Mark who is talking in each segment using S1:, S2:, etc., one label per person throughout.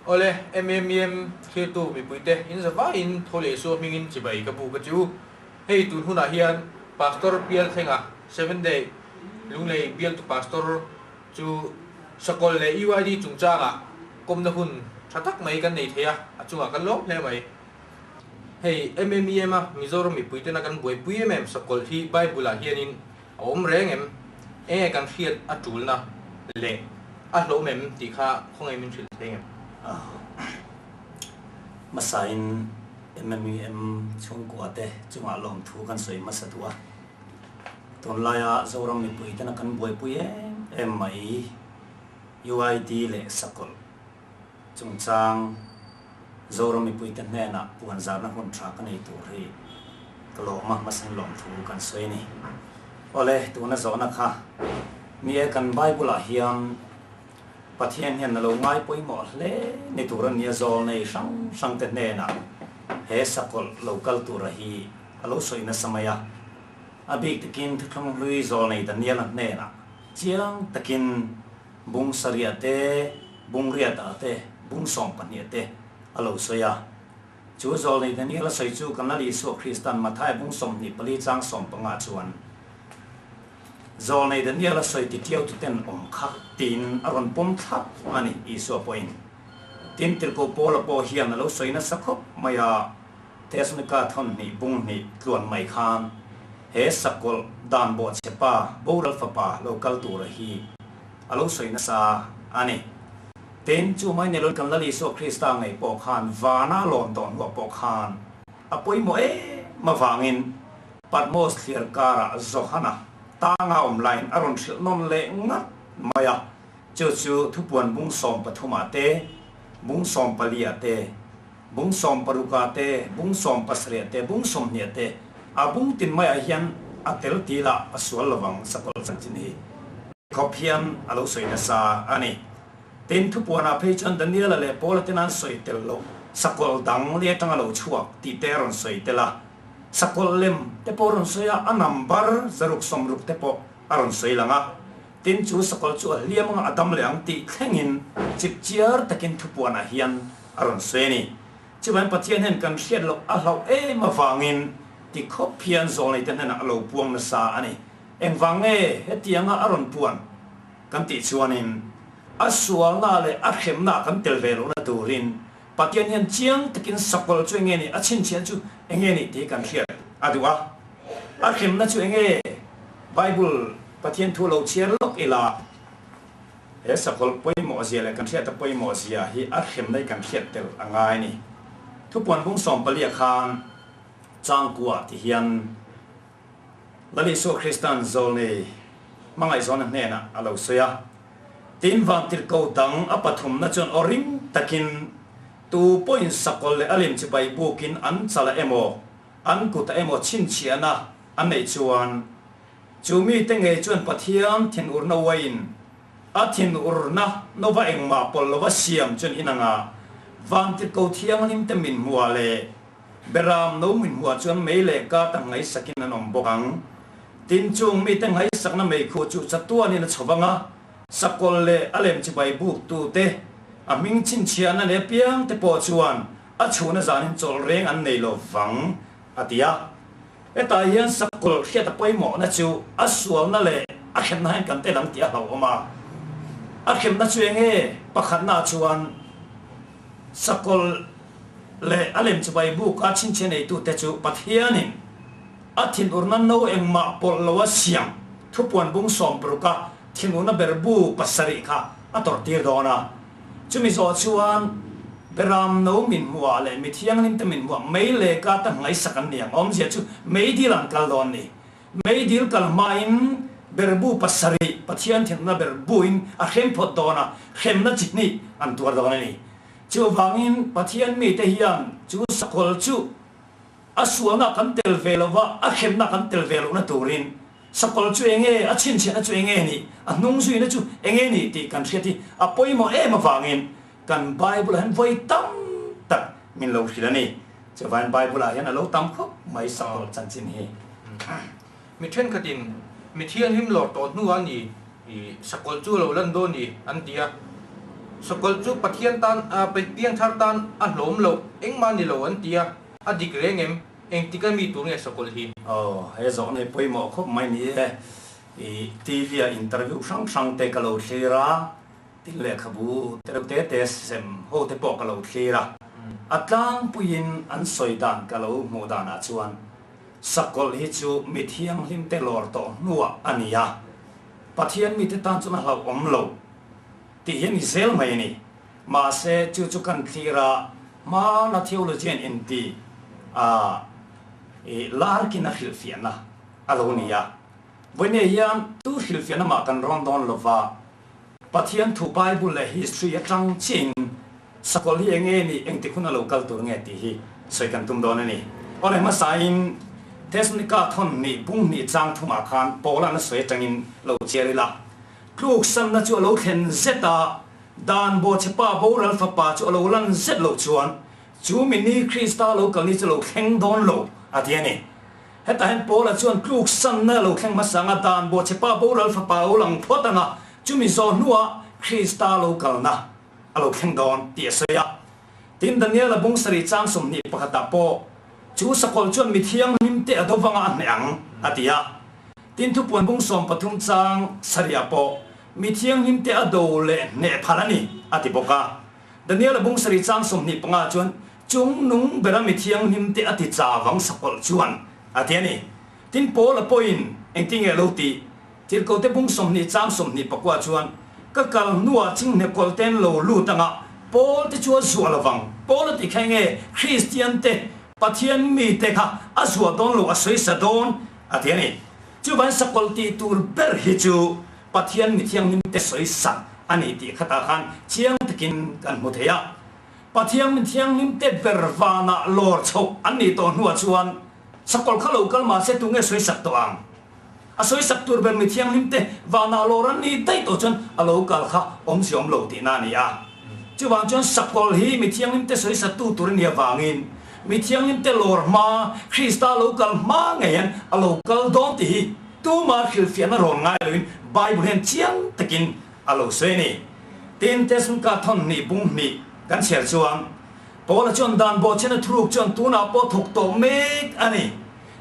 S1: Awle, MMM thlirtu mipuite in zavaiin tho leh Isua hmingin chibai ka buk a che u. Hei tun hunah hian Pastor Pialthlenga, Seventh Day Lunglei bialtu Pastor chu Sakawlh leh UID chungchangah kawmna hun tha tak mai kan nei thei a, a chungah kan lawm hle mai. Hei MMEM a Mizoram mipuitena kan buaipui em em Sakawlh hi Bible-ah hianin A awm reng em? Enge kan hriat a tulna leh a hlawm em tih kha khawngaih min hrilh thei ngem?
S2: Hmasain MMUM chhungkua te chungah lawmthu kan sawi hmasa duh a. Tunlaia Zoram mipui tena kan buaipui em em mai UID leh Sakawlh Chungchang, Zoram mipuite hnenah puanzarna hun tha ka nei tur hi ka lawm a, hmasain lawmthu kan sawi a ni. Awle, tuna zawhna kha ni e, kan Bible-ah hian Pathian hian a lo ngai pawimawh hle ni tur a nia, zawlnei hrang hrangte hnenah he sakawlh lo kal tura hi a lo sawi nasa mai a. A bik takin Thuthlung hlui zawlnei Daniela hnenah chiang takin Bung sarih te, bung riat ah te, bung 12 te a lo sawi a. Chu zawlnei Daniel a sawi chu kan Lal Isua Kristan Matthai bung 24 chang 15 chuan, Zawlnei Daniel a sawi ti tiau tu ten awm kha tiin a rawn pawm thlap a ni Isua pawhin. Tin, Tirhkoh Paula pawh hian a lo sawi nasa khawp mai a, Thesalonika thawn hnih bung hnih tluan mai khan he sakawlh dan bawhchhe pa boral fapa lo kal tura hi a lo sawi nasa a ni. Tin, chu mai ni lo kan Lal Isua Krista ngei pawh khan vana lawn tawh hnuah pawh khan a pawimawh em avangin Patmos thliar karah Johana tanga awm laiin a rawn hrilh nawn leh ngat mai a, chu chu thupuan bung 13 ah te, bung 14 ah te, bung 16 ah te, bung 17 ah te, bung 20 ah te, a bung tin maiah hian a tel ti lah a sual lovang sakawlh chanchin hi. Khawp hian a lo sawi nasa a ni. Tin, thupuanah phei chuan Daniela leh Paula ten an sawi tel loh sakawlh dang leh atanga lo chhuak tih te a rawn sawi tel a. Sakawlh lem te pawh a rawn sawi a, a number 160 te pawh a rawn sawi lang a. Tin, chu sakawlh chu a hliam anga a dam leh ang tih thlengin chipchiar takin thupuanah hian a rawn sawi a ni. Chuvangin Pathian hian kan hriat loh a hlauh em avangin ti khawp hian zawlneite hnenah a lo puang nasa a ni. Engvang nge hetianga a rawn puan kan tih chuanin a sualna leh a hremna kan tel ve lohna turin Pathian hian chiang takin sakawlh chu enge nih, a chhinchhiah chu enge nih tih hi kan hriat a duh a. A hremna chu enge? Bible Pathian thu lo chhiar lawk ila he sakawlh pawimawh zia leh kan hriata pawimawh zia hi a hremna hi kan hriat tel a ngai a ni. Thupuan bung 14 ah khan changkua ti hian Lal Isua Krista'n zawlnei hmangaihzawna hnenah a lo sawi a. Tin, vantirhko dang a pathumna chuan aw ring takin, Tu pawhin sakawlh leh a lem chibai bukin an chalah emaw, an kutah emaw chhinchhiahna an neih chuan, chu mite ngei chuan Pathian thinurna uaiin a thinurna nova engmah pawlh lova siam chuan inangah vantirhko thianghlimte min hmuah leh Beram no min hmuah chuan mei leh ka ta ngaihsakin an awm bawk ang. Tin, chung mite ngaihsakna meikhu chu chatuanin a chho vang a, sakawlh leh a lem chibai buktute, a hming chhinchhiahna leh piangte pawh chuan a chhuhna zanin chawlh reng an nei lo vang, a ti a. Hetah hian sakawlh hriat a pawimawhna chu a sualna leh a hremna hian kan tel ang tih a hlauhawm a. A hremna chu eng nge? Pakhatnaah chuan sakawlh leh a lem chibai buk a chhinchhiah neitute chu Pathianin a thinurna no engmah pawlh lo a siam thupuan bung 60 a thinurna ber bu pasarih kha a tawrh tir dawn a. Chumi zawh chuan Beram no min hmuhah leh mi thianghlimte min hmuhah mei leh ka ta ngaihsak an ni ang. Awmzia chu meidil an kal dawn ni. Meidil kal hmain berbu pasarih Pathian thinurna berbuin a hrem phawt dawn a, hremna chi hnih an tuar dawn a ni. Chuvangin Pathian mite hian chu sakawlh chu a sualna kan tel ve lo va, a hremna kan tel ve lohna turin sakawlh chu enge, a chhinchhiahna chu enge nih, a hnung zuina chu enge nih tih kan hriat hi a pawimawh em avangin kan Bible-ah hian vawi tam tak min lo hrilh a ni. Chuvangin Bible-ah hian a lo tam khawp mai sakawlh chanchin hi.
S1: Mi thenkhatin mi thianghlim lawr tawh hnuah ni i sakawlh chu lo lan dawn ni an ti a. Sakawlh chu Pathian tan piangthar tan a hlawm loh engmah ni lo an ti a, a dik reng em? Engtik a mi tur nge sakawlh hi?
S2: Aw, he zawhna hi pawimawh khawp mai ni e. I TV ah interview hrang hrang te ka lo thlir a, tin lehkhabu te reuh te te sem ho te pawh ka lo thlir a. A tlangpuiin an sawi dan ka lo hmuh danah chuan sakawlh hi chu mi thianghlim te lawr tawh hnuah a ni a, Pathian mite tan chuan a hlauhawm lo. Tih hi a ni zel mai a ni. Mahse, chu chu kan thlir a, hmana theologian inti a i larkin a hrilhfiahna a lo ni a. Vawinia hian tu hrilhfiahna mah kan rawn dawn lo va, Pathian thu Bible leh history atang chiahin sakawlh hi eng nge ni, engtik hun a lo kal tur nge tih hi sawi kan tum dawn a ni. Awle hmasain Thessalonika thawn hnih bung hnih chang thumah khan Paula'n a sawi atangin lo chiar ila. Tluksanna chu a lo thlen zet a, dan bawhchhepa boral fapa chu a lo lan zet loh chuan chu mi ni Krista lo kal ni chu a lo thleng dawn lo, a ti a ni. Hetah hian Paula chuan tluksanna a lo thleng hmasa anga dan bawhchhepa boral fapa a lo lang phawt anga chumi zawh hnuah Krista lo kalna a lo thleng dawn tih a sawi a. Tin, Daniela bung sarih chang 21 ah pawh chu sakawlh chuan mi thianghlim te a do vanga a hneh ang, a ti a. Tin, thupuan bung 13 chang sarih ah pawh mi thianghlim te a do leh hneh phal a ni, a ti bawk a. Daniela bung sarih chang 25 chuan chung nung bera mi thianghlim te a ti chavang sakawlh chuan, a ti a ni. Tin, Paula pawhin engtinge lo tih? Tirhkote bung 20 chang 24 chuan, Ka kal hnuah chinghne kawlhten lo lut anga Paul te chu a zuah lovang. Paul a ti kha enge Kristian te, Pathian mi te kha a zuah dawn lo, a sawisa dawn a ti a ni. Chuvain sakawlh tih tur ber hi chu Pathian mi thianghlim te sawisa a ni tih khatah khan chiang takin kan hmu thei a. Pathian mi thianghlim te ber vanah lawr chhoh an nih tawh hnuah chuan sakawlh kha lo kal mahse tunge sawisak tawh ang? A sawisak tur ber mi thianghlim te vanah lawr an ni daih tawh chuan a lo kal kha awmzia awm lo tihna a ni a. Chuvang chuan sakawlh hi mi thianghlim te sawisattu tur a nih avangin mi thianghlim te lawr hma, Krista lo kal hma ngei hian a lo kal dawn tih hi tuma hrilhfiahna rawn ngai loin Bible hian chiang takin a lo sawi a ni. Tin, Tesluka thawn hnih bung hnih kan chhiar chuan Paula chuan dan bawhchhena thuruk chuan tunah pawh thawk tawh mek a ni.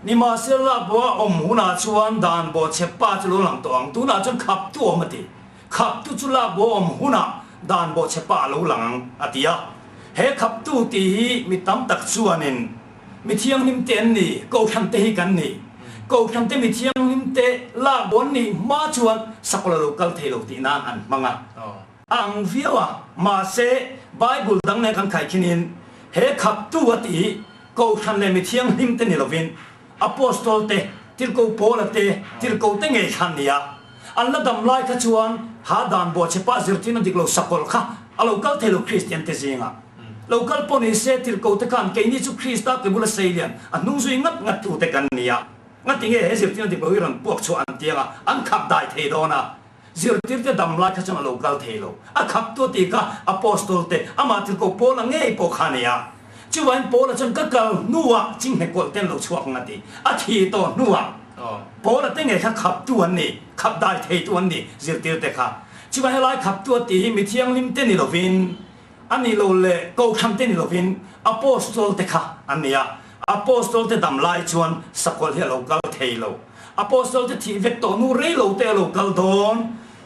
S2: Nimahsela lak bawh a awm hunah chuan dan bawh chhe pa chu lo lang tawh ang. Tunah chuan khap tu awm a ti. Khap tu chu lak bawh a awm hunah dan bawh chhe pa a lo lang ang a ti a. He khap tu tih hi mi tam tak chuanin mi thianghlim te an ni, kohhran te hi kan ni. Kohhran te mi thianghlim te lak bawh an nih hma chuan sakawlh a lo kal thei lo tih nan an hmang a. A ang viau a, mahse Bible dang nen kan khaihkhinin he khap tu a tih hi Kohhran leh mi thianghlim te ni lovin Apostol te, Tirhkoh Paula te, Tirhkoh te ngei kha an ni a. An la dam lai kha chuan ha dan bawhchhepa zirtirna dik lo sakawlh kha a lo kal thei lo Kristian te zingah. Lo kal pawh ni se Tirhkoh te khan keini chu Krista ke bula sei lian a hnung zui ngat ngat tu te kan ni a. Ngatinge he zirtirna dik lo hi rawn puak chhuah an tiang a, an khap dai thei dawn a. Zirtirte dam lai kha chuan a lo kal thei lo. A khap tu tih kha Apostol te, amah Tirhkoh Paula ngei pawh kha a ni a. Chuvain Paula chuan ka kal hnuah chinghne kawlh ten lo chhuak ang a ti. A thi tawh hnuah Paula te ngei kha khap tu an ni, khap dai thei tu an ni zirtirte kha. Chuvain helai khap tu a tih hi mi thianghlim te ni lovin, a nih lo leh kohhran te ni lovin Apostol te kha an ni a. Apostol te dam lai chuan sakawlh hi a lo kal thei lo. Apostol te thih vek tawh nu rei lo te a lo kal dawn.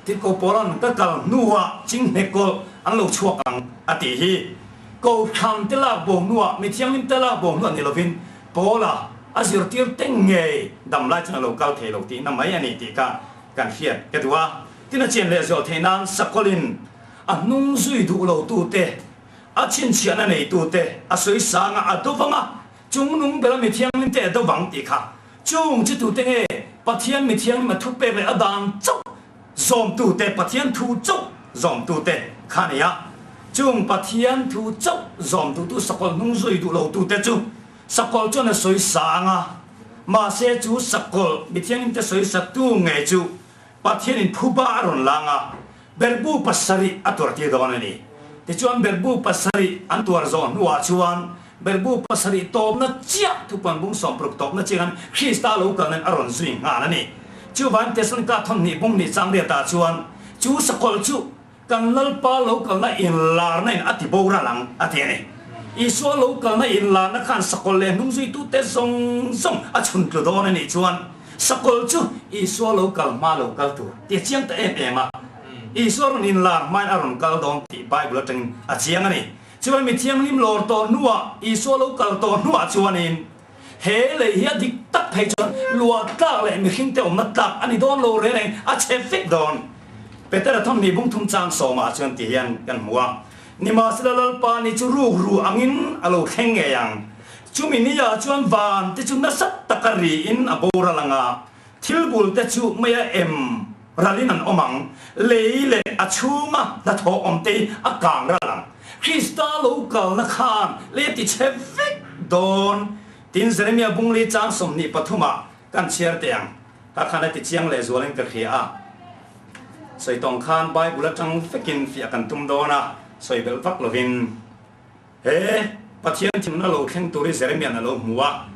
S2: Tirhkoh Paula'n ka kal hnuah chinghne kawlh an lo chhuak ang a tih hi. Kohhran te lak bo hnuah, mi thianghlim te lak bo hnuah ni lovin Paula a zirtir te ngei dam lai chuan a lo kal thei lo tihna mai a ni tih kha kan hriat ka duh a. Tin a chian lehzual theih nan sakawlhin a hnung zui duh lo tute, a chhinchhiahna neitute a sawi sang a, a do vang a, chungnung bera mi thianghlim te a do vang tih kha. Chung chu tute nge Pathian mi thianghlim a thupek leh a dan chauh zawmtute, Pathian thu chauh zawmtute kha a ni a. Chung Pathian thu chauh zawmtutu sakawlh hnung zui duh lotute chu sakawlh chuan a sawi sang a, mahse chu sakawlh mi thianghlim te sawi satu nge chu Pathianin phuba a rawn lang a, berhbu pasarih a tuar tir dawn a ni. Tichuan berhbu pasarih an tuar zawh hnuah chuan berhbu pasarih tawpna chiah thupuan bung 60 tawpna chiah khan Krista lo kalna in a rawn zui nghal a ni. Chuvain Tesalonika 2 bung hnih chang riatah chuan chu sakawlh chu Kan Lalpa lo kalna inlarna in a ti boral ang, a ti a ni. Isua lo kalna inlarna khan sakawlh leh hnungzuitute zawng zawng a chhun tlu dawn a nih chuan sakawlh chu Isua lo kal hma lo kal tur tih a chiang ta em em a. Isua rawn inlar hmain a rawn kal dawn tih Bible atangin a chiang a ni. Chuan mi thianghlim lawr tawh hnuah Isua lo kal tawh hnuah chuanin he lei hi a dik tak phei chuan luah tlak leh mihringte awmna tlak a ni dawn lo reng reng, a chhe vek dawn. Petera thawmhnih bung thum chang sawmah chuan ti hian kan hmu a, Nimahsela Lalpa ni chu ruk ru angin a lo thleng ngei ang. Chumi niah chuan van te chu nasa taka riin a boral ang a, thil bul te chu meia em ralin an awm ang, lei leh a chhunga hnathawh awm te hi a kang ral ang. Krista lo kalna khan lei a ti chhe vek dawn. Tin, Jeremia bungli chang 23ah kan chhiar teh ang. Tah khan a ti chiang leh zualin ka hria a. Sawi tawng khan Bible atang vekin fiah kan tum dawn a, sawi belh vak lovin. He Pathian thimna lo thleng tur hi Jeremia'n a lo hmu a,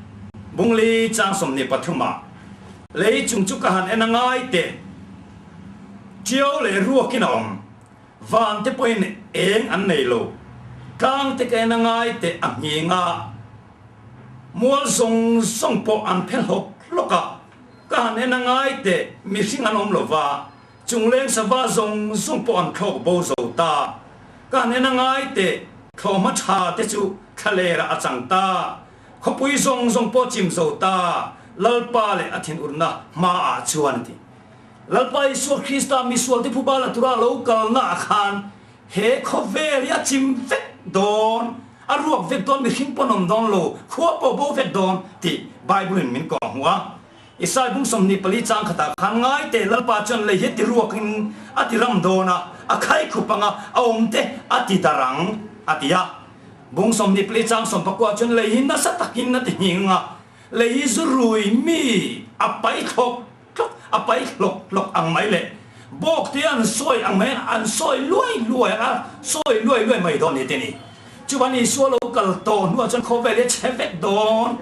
S2: Bungli chang 23ah, Lei chung chu ka han en a ngai teh, ṭiau leh ruakin a awm, van te pawhin eng an nei lo, tlang te ka en a ngai teh a nghing a, mual zawng zawng pawh an phe hlawk hlawk a, ka han en a ngai teh mihring an awm lo va, Chungleng sava zawng zawng pawh an thlawk bo zo ta. Ka han en a ngai teh, thlawhhma tha te chu thlalerah a chang ta. Khawpui zawng zawng pawh chim zo ta, Lalpa leh a thinurna hmaah chuan a ti. Lalpa Isua Krista misualte phuba la tura lo kalna ah khan he khawvel hi a chim vek dawn, a ruak vek dawn, mihring pawn awm dawn lo, khua pawh bo vek dawn tih Bible in min kawhhmuh a. Isai bung 24 chang khatah khan ngai teh Lalpa chuan lei hi a ti ruakin a ti ram dawn a, a khai khup ang a, a awm te a ti dar ang, a ti a. Bung 24 chang 19 chuan lei hi nasa takin a ti nghing ang a, lei hi zu rui mi a pai thlawk tlawk, a pai hlawk hlawk ang mai leh bawk te an sawi ang mai an sawi luai luai a, sawi luai luai mai dawn ni te ni. Chuan Isua lo kal tawh hnuah chuan khawvel hi a chhe vek dawn,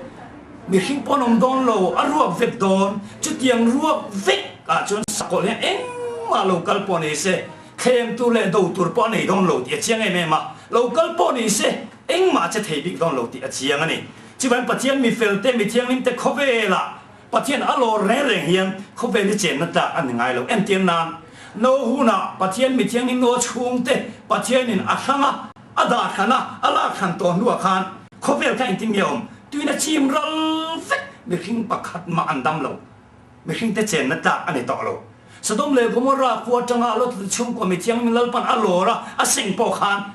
S2: mihring pawh an awm dawn lo, a ruak vek dawn. Chutiang ruak vek ah chuan sakawlh hian engmah lo kal pawh ni se, thlem tur leh do tur pawh a nei dawn lo tih a chiang em em a. Lo kal pawh ni se, engmah a che thei bik dawn lo tih a chiang a ni. Chuvangin Pathian mi fel te, mi thianghlim te khawvelah Pathian a lawr reng reng hian khawvel hi chenna tlak a ni ngai lo. Entir nan, No hunah Pathian mi thianghlim No chhungte Pathianin a hrang a, a dah hran a, a lak hran tawh hnuah khan khawvel kha engtin nge awm? Tuina chim ral vek mihring pakhat mah an dam lo. Mihringte chenna tlak a ni tawh lo. Sodom leh Gomorrah khua atanga Lot chhungkua mi thianghlim Lalpan a lawr a, a seng pawh khan,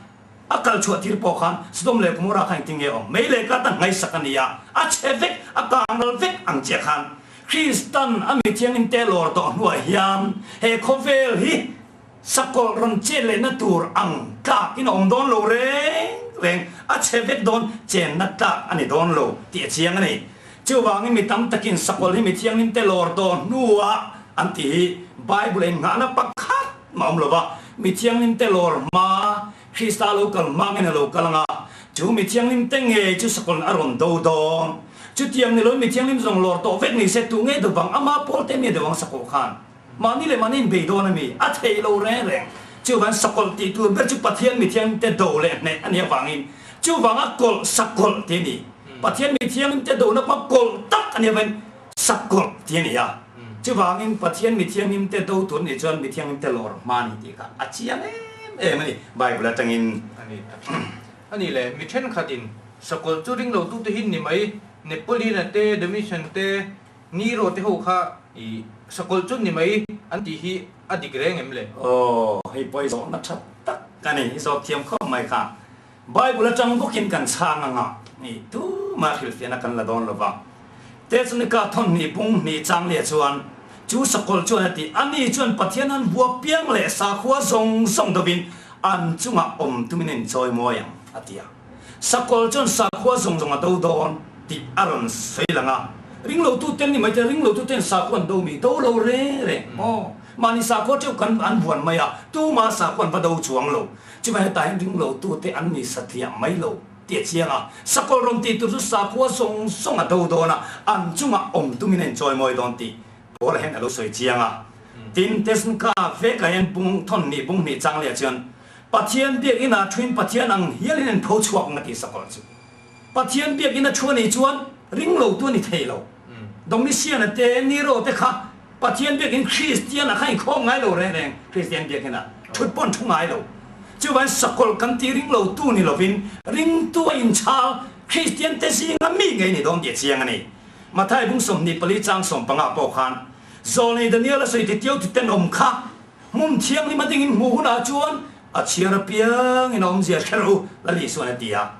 S2: A kal chhuah tir pawh khan Sodom leh Gomorrah kha engtin nge awm? Mei leh ka ta ngaihsak a ni a, a chhe vek, a kang ral vek ang chiah khan Kristan a mi thianghlim te lawr tawh hnuah hian he khawvel hi sakawlh rawn chet lehna tur ang tlakin a awm dawn lo reng reng, a chhe vek dawn, chenna tlak a ni dawn lo tih a chiang a ni. Chuvangin mi tam takin sakawlh hi mi thianghlim te lawr tawh hnuah an tih hi Bible innghahna pakhat mah awm lo va, mi thianghlim te lawr hma Krista lo kal hmangin a lo kal ang a, chu mi thianghlim te ngei chu sakawlh a rawn do dawn. Chutiang ni loin mi thianghlim zawng lawr tawh vek ni se tu ngei deuh vang ama pawl te mi deuh ang sakawlh khan mahni leh mahni in bei dawn a mi a thei lo reng reng. Chuvan sakawlh tih tur ber chu Pathian mi thianghlim te do leh hneh a nih avangin chuvanga kawlh sakawlh tih a ni. Pathian mi thianghlim te dona kha kawlh tak a nih avangin sakawlh tih a ni a. Chuvangin Pathian mi thianghlim te do tur nih chuan mi thianghlim te lawr hma a ni tih kha a chiang em em a ni Bible atangin.
S1: A ni tak. A ni le, mi thenkhatin sakawlh chu ring lo tute hi ni mai, Napoleon-a te, Domitian te, Nero te ho kha i sakawlh chu ni mai an tih hi a dik reng em le?
S2: Aw, hei pawh i zawhna tha tak a ni, i zawt thiam khawp mai kha. Bible atang bawkin kan chhang anga ni tumah hrilhfiahna kan la dawn lova. Tesalonika thawnhnih bung hnih chang leh chuan chu sakawlh chuan a ti, Ani chuan Pathian an bua piang leh sakhua zawng zawng dovin an chungah awm tumin a inchawi mawi ang, a ti a. Sakawlh chuan sakhua zawng zawng a do dawn tih a rawn sawi lang a. Ringlotu ten ni mai te, ringlotu ten sakhua an do mi do lo reng reng maw? Mahni sakhua teuh kan an buan mai a, tumah sakhua an va do chuang lo. Chuvang hetah hian ringlotu te an ni satliah mai lo tih a chiang a, sakawlh rawn tih tur chu sakhua zawng zawng a do dawn a, an chungah awm tumin a inchawi mawi dawn tih Paula hian a lo sawi chiang a. Tin, Tesnka vekah hian bung thawn hnih bung hnih chang leh chuan Pathian biakinn ah thuin Pathian ang hialin an pho chhuak ang a ti sakawlh chu. Pathian biakinn a thu a nih chuan ring lo tu a ni thei lo. Domitian-a te, Nero te kha Pathian biakinn Kristian ah kha inkhawm ngai lo reng reng, Kristian biakinn ah thut pawh an thu ngai lo. Chuvangin sakawlh kan tih ring lo tu ni lovin ringtu a inchhal Kristian te zinga mi ngei ni dawn tih a chiang a ni. Matthai bung 24 chang 15 pawh khan Zawlnei Daniel a sawi ti tiau ti tenawm kha hmun thianghlim a dingin hmuh hunah chuan a chhiar apiangin a awmzia hre rawh u, Lal Isuan a ti a.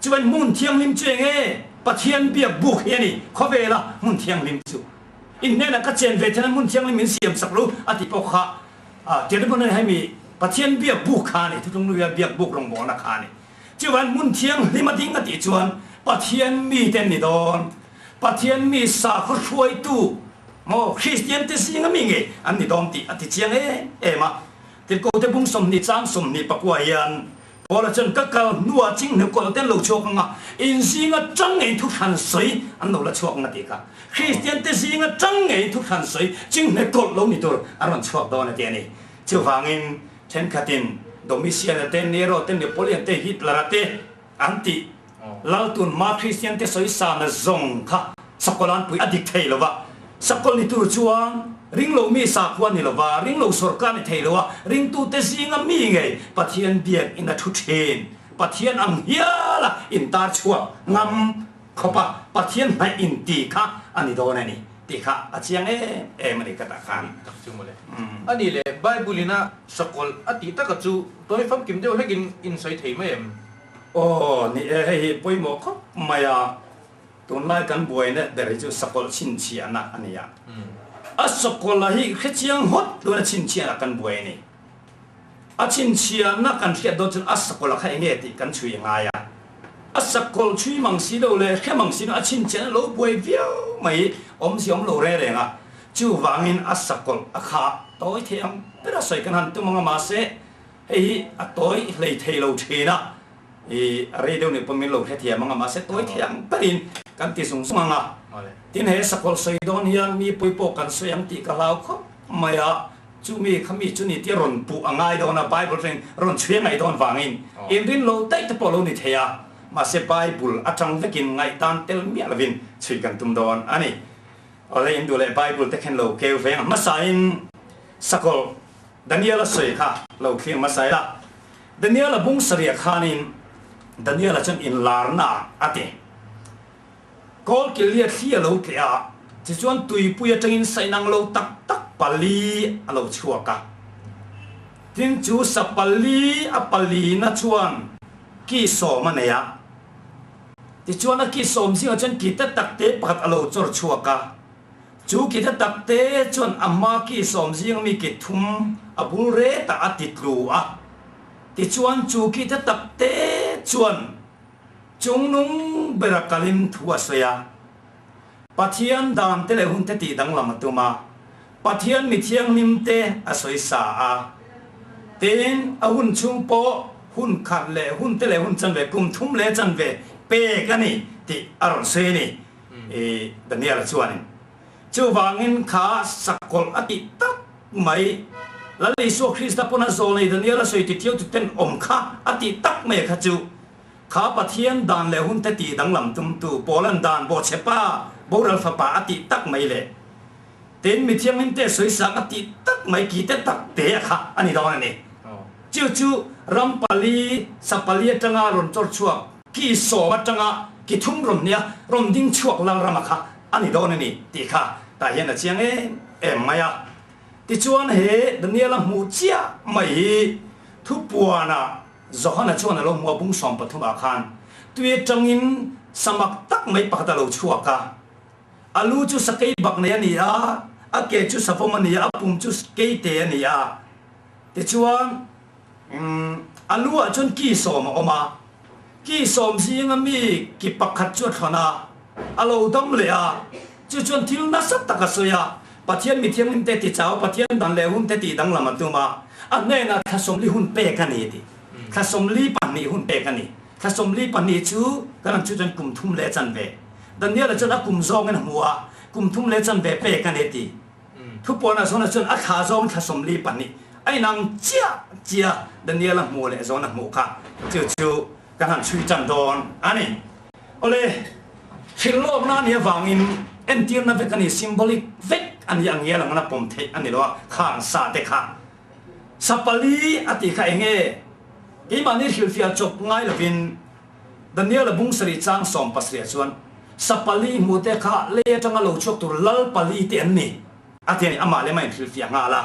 S2: Chuan hmun thianghlim chu eng nge? Pathian biak buk hi a ni, khawvela hmun thianghlim chu. In hnenah ka chen ve theihna hmun thianghlim min siam sak rawh u a ti pawh kha Tirupati hei mi Pathian biak buk kha a ni, Thuthlung Luia biak buk rawngbawlna kha a ni. Chuan hmun thianghlim a ding a tih chuan Pathian mite an ni dawn. Pathian mi sakhaw hruaitu maw Kristian te zinga mi ngei an ni dawn tih a ti chiang em em a. Tirhkohte bung 20 chang 24 hian Paula chuan ka kal hnuah chinghne kawlh te an lo chhuak ang a, in zinga tang ngei thu hran sawi an lo la chhuak ang a tih kha. Kristian te zinga tang ngei thu hran sawi chinghne kawlh lo ni tur an rawn chhuak dawn a ti a ni. Chuvangin thenkhatin Domitian-a te, Nero te, Napoleon te, Hitler-a te an tih Laltun hma Kristian te sawi sana zawng kha sakawlan pui a dik thei lo va. Sakawlh ni tur chuan ringlo mi sakhua ni lo va, ringlo sawrkar ni thei lo a, ringtute zinga mi ngei Pathian biak in a thu thin. Pathian ang hial a intar chhuak ngam khawp a, Pathian hnaih inti kha a ni dawn a ni tih kha a chiang em em a ni ka tah khan.
S1: Tak chu mawle. A nih leh Bible in a sakawlh a tih taka chu tawi famkim deuh hlekin in sawi thei mai em?
S2: Aw, ni e, hei hi pawimawh khawp mai a, tunlai kan buaina ber hi chu sakawlh chhinchhiahna a ni a. A sakawlh hi hrechiang hawt tuna chhinchhiahna kan buai a ni. A chhinchhiahna kan hriat dawn chuan a sakawlh kha enge tih kan chhui a ngai a. A sakawlh chhui mang si lo leh hre mang si lo a chhinchhiahna lo buai viau mai awmzia awm lo reng reng a. Chuvangin a sakawlh a kha tawi thei ang ber a sawi kan han tum ang a, mahse, Hei hi a tawi hlei thei lo thin a, i a rei deuh nih pawh min lo hrethiam ang a, mahse tawi thei ang berin kan ti zung zung ang a. Tin, he sakawlh sawi dawn hian mi pui pawh kan sawi ang tih ka hlau khawp mai a, chu mi kha mi chu ni tia rawn puh a ngai dawn a, Bible atangin rawn chhui a ngaih dawn vangin inrin lo daih te pawh lo ni thei a, mahse Bible atang vekin ngaihdan tel miah lovin chhui kan tum dawn a ni. Awle in duh leh Bible te khen lo keu veng a, hmasain sakawlh Daniel-a sawi kha lo thlir hmasa ila. Daniel-a bung sarih khanin Daniel-a chuan inlarna a ti. Kawl kilhliat thli a lo tleh a, tichuan tuipui atangin sainang lo tak tak pali a lo chhuak a. Tin, chu sa pali a palina chuan ki sawm a nei a. Tichuan a ki sawm zingah chuan ki te tak te pakhat a lo chawr chhuak a. Chu ki te tak te chuan a hma ki sawm zing mi ki thum a bul retah a ti tlu a. Tichuan chu ki te tak te chuan chungnung bera kalin thu a sawi a. Pathian dan te leh hun te tih danglam a tum a. Pathian mi thianghlim te a sawi sa a. Tin, a hun chhung pawh hun khat leh hun te leh hun chanve kum thum leh chanve pek a ni tih a rawn sawi a ni. I Daniel-a chuanin, Chuvangin kha sakawlh a tih tak mai, Lal Isua Krista pawn a zawnei Daniel-a sawi ti thiau tu ten awm kha a tih tak mai kha chu, kha Pathian dan leh hunte tih danglam tumtu Paula'n dan bawhchhepa boral fapa a tih tak mai leh tin mi thianghlimte sawisak a tih tak mai ki te tak te a kha a ni dawn a ni. Chu chu ram pali, sa pali atanga rawn chawr chhuak Ki sawm atanga ki thum rawn nia rawn ding chhuak Lalrama kha a ni dawn a ni tih kha tah hian a chiang em em mai a. Tichuan he Daniela hmuh chiah mai hi thupuanah Johana chuan a lo hmu a bung 13 ah khan tui atangin samak tak mai pakhat a lo chhuak a. A lu chu sakei bak nei a ni a, a ke chu savawm a ni a, a pum chu keite a ni a. Tichuan A luah chuan ki sawm a awm a, ki sawm zinga mi ki pakhat chu a thlawn a, a lo dam leh a, chu chuan thil nasa tak a sawi a, Pathian mi thianghlim te ti chau, Pathian dan leh hun te tih danglam a tum a, a hnenah thla sawmli hun pek a ni a ti. Thla sawmli pahnih hun pek a ni. Thla sawmli pahnih chu kan ang chu chuan kum thum leh chanve. Daniel-a chuan a kum zawngin a hmu a, kum thum leh chanve pek a ni a ti. Thupuanah zawnah chuan a thla zawng thla 42 a inang chiah chiah Daniel-a hmuh leh zawn a hmuh kha chu chu kan han chhui tan dawn a ni. Awle, hrilh lawkna a nih avangin entirna vek a ni, symbolic vek a ni ang ngial ang a pawm theih a ni lo a, khang sa te kha sa pali a tih kha eng nge? Keimahni hrilhfiah chawp ngai lovin Daniel-a bung sarih chang 70 ah chuan sa pali hmuh te kha lei atanga lo chhuak tur lal pali te an ni a ti a ni, amah lema inhrilhfiah nghal a.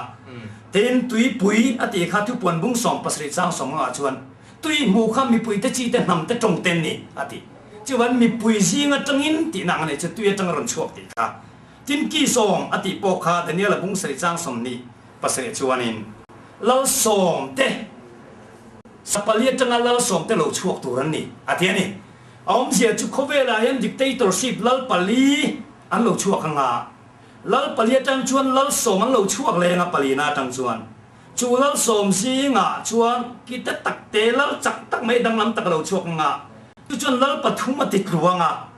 S2: Tin, tuipui a tih kha thupuan bung 70 chang 50 ah chuan tui hmuh kha mipui te chi te hnam te tawng te an ni a ti. Chuan mipui zing atangin tihna ang a nei chu tui atanga rawn chhuak tih kha. Tin, ki sawm a tih pawh kha Daniel-a bung sarih chang 27 chuanin lal sawm te Sapali atanga lal sawm te lo chhuak tur an ni, a ti a ni. A awmzia chu khawvelah hian dictatorship lal pali an lo chhuak anga, lal pali atang chuan lal sawm an lo chhuak leng a palina atang chuan. Chu lal sawm zingah chuan ki te tak te lal chak tak mai danglam tak a lo chhuak anga, chu chuan lal pathum a ti tlu anga,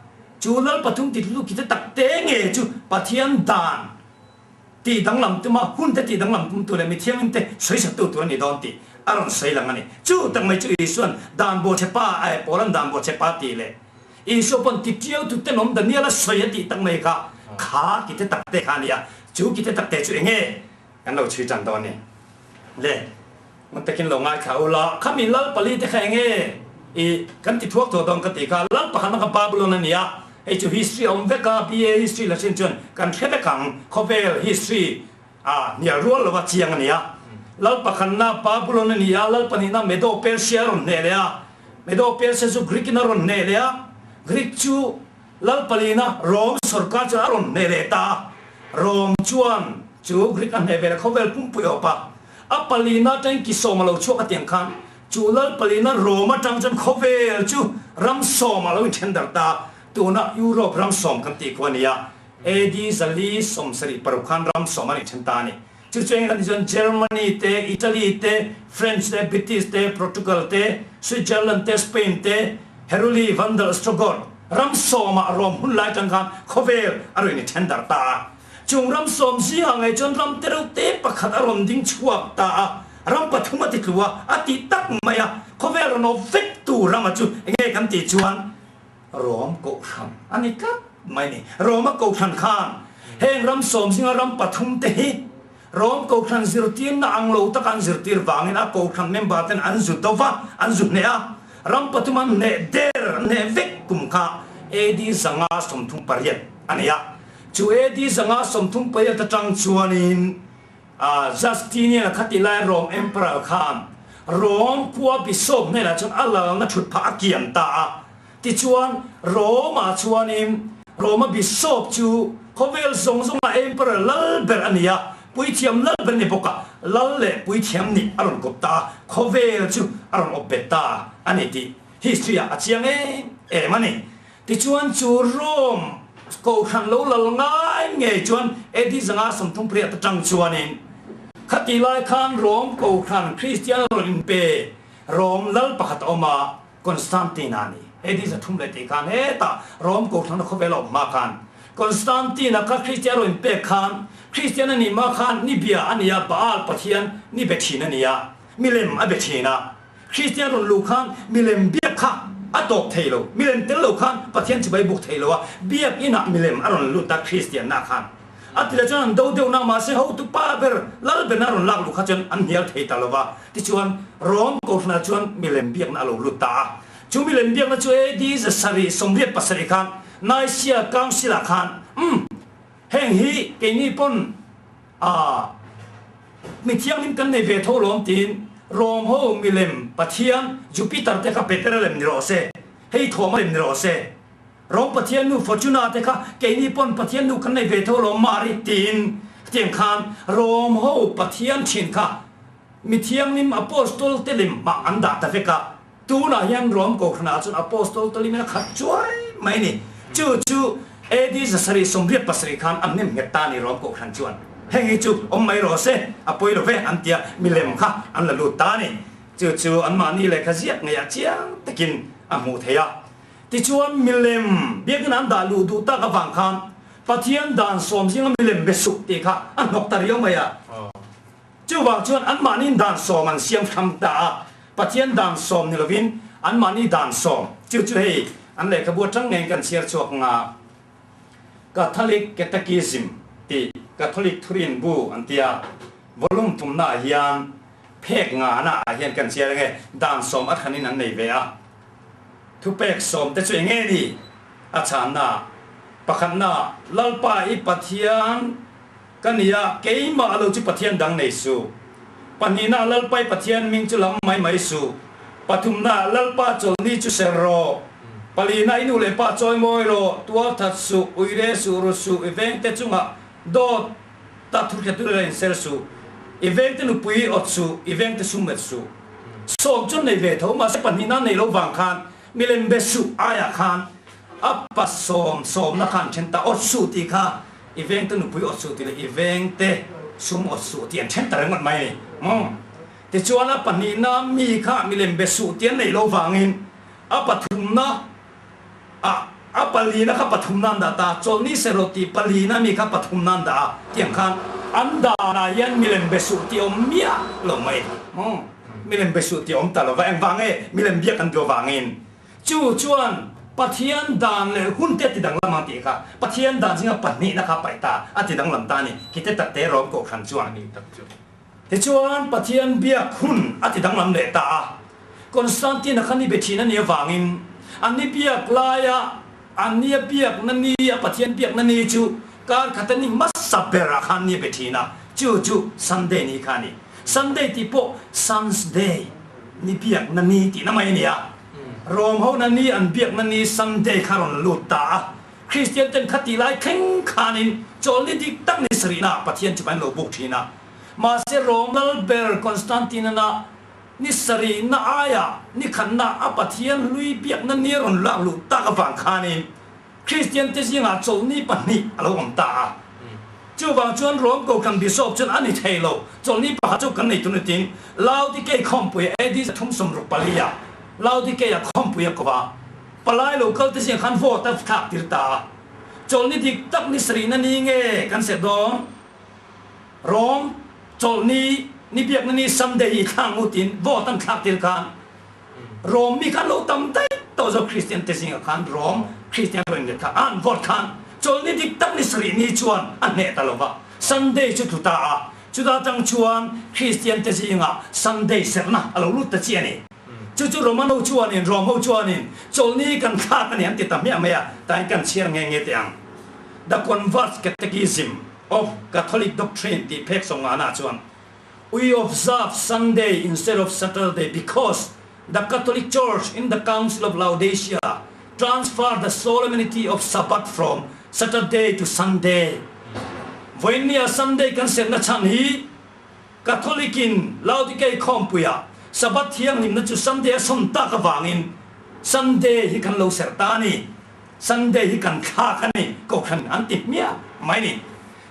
S2: chu lal pathum ti tlu ki te tak te nge chu Pathian dan Tih danglam tuma hun te tih danglam tum tu leh mithiangin te sawisatu tur a ni dawn tih a rawn sawi lang a ni. Chu tak mai chu Isua'n dan bawhchhe pa ai Paula'n dan bawhchhe pa tih leh Isua pawn ti tiau tu tenawm Daniela sawi a tih tak mai kha kha ki te tak te kha a ni a. Chu ki te tak te chu eng nge kan lo chhui tan dawn ni le? Ngun takin lo ngaithla u la, khami lal pali te kha eng nge i kan ti thuak tawh dawn ka ti kha, lal pakhatna kha Babylon a ni a, hei chu history a awm vek a, BA history la hrin chuan kan hre vek ang, khawvel history a hnial rual lova chiang a ni a. Lal pakhatna Babylon a ni a, lal pahnihna Medo Persia a rawn hneh leh a, Medo Persia chu Greek in a rawn hneh leh a, Greek chu lal palina Rome sorkar chuan a rawn hneh leh ta a, Rome chuan chu Greek a hneh ve leh khawvel pumpui awp a, A palina atangin ki sawm a lo chhuak a tiang khan chu lal palina Rome atang chuan khawvel chu ram sawm a lo inthen darh ta a, tuna Europe ram sawm kan tih khu a ni a, AD 476 khan ram sawm an inthen ta a ni. Chu chu england chuan Germany te, Italy te, French te, British te, Portugal te, Switzerland te, Spain te, Heruli, Vandal, Ostrogoth ram sawmah Rome hun lai atang khan khawvel a rawn inthen darh ta a. Chung ram sawm zingah ngei chuan ram te reuh te pakhat a rawn ding chhuak ta a, ram pathum a ti tlu a, a ti tak mai a, khawvel rawn awp vek tu rama chu enge kan tih chuan Rom Kohhran a ni tlat mai ni. Roma Kohhran khan heng ram sawm zinga ram pathum te hi Rom Kohhran zirtirna ang lo taka an zirtir vangin a Kohhran member ten an zu do va, an zu hneh a, ram pathum an hneh der, an hneh vek kum kha AD 538 a ni a. Chu AD 538 atang chuanin Justinian-a kha ti lai Rome Emperor khan Rome khua Bishop hnenah chuan a lalna thut phah a kiam ta a. Tichuan, Rome-ah chuanin Rome-a Bishop chu khawvel zawng zawnga Emperor lal ber a ni a, puithiam lal ber a ni bawk a, lal leh puithiam nih a rawn kawp ta a, khawvel chu a rawn awp bet ta a ni tih history-ah a chiang em em a ni. Tichuan chu Rome kohhran lo lal ngai ngei chuan AD 538 atang chuanin khatih lai khan Rome kohhran Kristian rawn inpe Rome lal pakhat a awm a, Constantine a ni. AD 300 tih khan hetah Rome kohhran a khawvel a awm hma khan Constantine a kha Kristian rawn inpek khan Kristian a nih hma khan ni bia a ni a, Baal pathian ni be thin a ni a, milem a be thin a. Kristian rawn luh khan milem biak kha a tawp thei lo. Milem tel lo khan Pathian chibai buk thei lo a, biak inah milem a rawn lut a Kristianna khan. A ti leh chuan an do deuh na mahse hotu pa ber lal berna rawn lak luh kha chuan an hnial thei ta lo va. Tichuan Rom Kohhranah chuan milem biakna a lo lut ta a. Chu milem biakna chu AD 787 khan Nicaea Council-ah khan umm heng hi keini pawn A, mi thianghlim kan nei ve tho lawm tiin Rom ho milem pathian Jupiter te kha Petera lem ni rawh se, hei Thoma lem ni rawh se. Rom pathian nu Fortuna te kha keini pawn pathian nu kan nei ve tho lawm Mari tiin hetiang khan Rom ho pathian thin kha mi thianghlim Apostol te lem mah an dah ta vek a. Tunah hian Rom Kohhranah chuan Apostol talimin a khat chuai mai a ni. Chu chu AD 787 khan a hnem nghet ta a ni Rom Kohhran chuan. Heng hi chu awm mai rawh se, a pawi lo ve an tia milem kha an la lut ta a ni. Chu chu anmahni lehkha ziak ngeiah chiang takin a hmuh theih a. Tichuan milem biakina an dah luh duh tak avang khan. Pathian dan sawm zinga milem be suh tih kha a hnawk ta riau mai a. Chuvang chuan anmahniin dan sawm an siam hram ta a, Pathian dan sawm ni lovin anmahni dan sawm, chu chu hei an lehkhabu atang ngeiin kan chhiar chhuak nga, Catholic Catechism tih Catholic thurin bu an tia, volume thumnaah hian phek ngana ah hian kan chhiar ange, dan sawm a thanin an nei ve a. Thupek sawm te chu eng nge ni? A chhanna pakhatna, Lalpa i Pathian ka ni a, keimah lo chu Pathian dang nei suh. Pahnihna, Lalpa i Pathian hming chu lam mai mai suh. Pathumna, Lalpa chawlhni chu ser rawh. Palina, i nu leh pa chawi mawi rawh, tual that suh, ui re suh, ru suh, i vengte chungah dawt ta thu hre tur ila inser suh, i vengte nupui awt suh, i vengte sum met suh. Sawm chu nei ve tho, mahse pahnihna nei lo vang khan milem be suh aiah khan a pa sawm sawmna khan then ta awt suh tih kha i vengte nupui awt suh tih leh i vengte sum awt suh tih an then ta ringawt mai a ni. Umm. Tichuan a pahnihna mi kha milem be suh tih an neih lo vangin a pathumna ah a palina kha pathumna an dah ta, chawlhni serh tih palina mi kha pathumna an dah a tiang khan an danah hian milem be suh tih awm miah lo mai a ni. Umm. Milem be suh tih awm ta lo va, engvang nge milem biak an duh avangin Chu chuan Pathian dan leh hun te a ti danglam ang tih kha Pathian dan zinga pahnihna kha paih ta a ti danglam ta a ni. Kite tak te rawm kohhran chuan.
S1: A ni tak chu.
S2: Tichuan Pathian biak hun a ti danglam leh ta a. Constantine-a kha ni be thin a nih avangin an ni biak laia an nia biakna ni a Pathian biakna ni chu kar khat a ni hmasa berah khan ni a be thin a, chu chu Sunday ni kha a ni. Sunday tih pawh Sun's Day, ni biakna ni tihna mai a ni a. Rom ho na ni an biakna ni Sunday kha rawn lut ta a, Kristian ten kha tih lai thleng khanin chawlni dik tak ni sarihna ah Pathian chu kan lo buk thin a. Mahse Rom lal ber Constantine-a ni sarihna aia ni khatna a Pathian hlui biakna ni a rawn lak luh tak avang khanin Kristian te zingah chawlhni pahnih a lo awm ta a. Chuvang chuan Rom Kohhran Bishop chuan a ni thei lo, chawlhni pakhat chu kan nei tun atin Laodikei khawmpui AD 364 ah Laodikei ah khawmpui a ko a, palai lo kal te zingah khan vote a thlak tir ta a. Chawlhni dik tak ni sarihna ni nge kan serh dawn? Rom chawlhni ni biakna ni Sunday hi thlang utin vote an thlak tir khan Rom mi khan lo tam daih tawh zawk Kristian te zingah khan Rom Kristian rawn inlet kha an vote khan chawlhni dik tak ni sarih ni chuan a hneh ta lo va, Sunday chu tlu ta a, chuta tang chuan Kristian te zingah Sunday serhna a lo lut ta chiah a ni. Chu chu Romano chuanin Rom ho chuanin chawlhni kan thlak a ni an ti ta hmiah mai a, tain kan chhiar nghe nghe teh ang. The Converts Catechism of Catholic Doctrine tih phek sawmngahna chuan We observe Sunday instead of Saturday because the Catholic Church in the Council of Laodicea transferred the solemnity of Sabbath from Saturday to Sunday. Vawiinnia Sunday kan serhna chhan hi Catholic in Laodikei khawmpuiah Sabbath thianghlimna chu Sunday a sawn tak avangin Sunday hi kan lo serh ta a ni. Sunday hi kan thlak a ni, Kohhran an ti hmiah mai ni.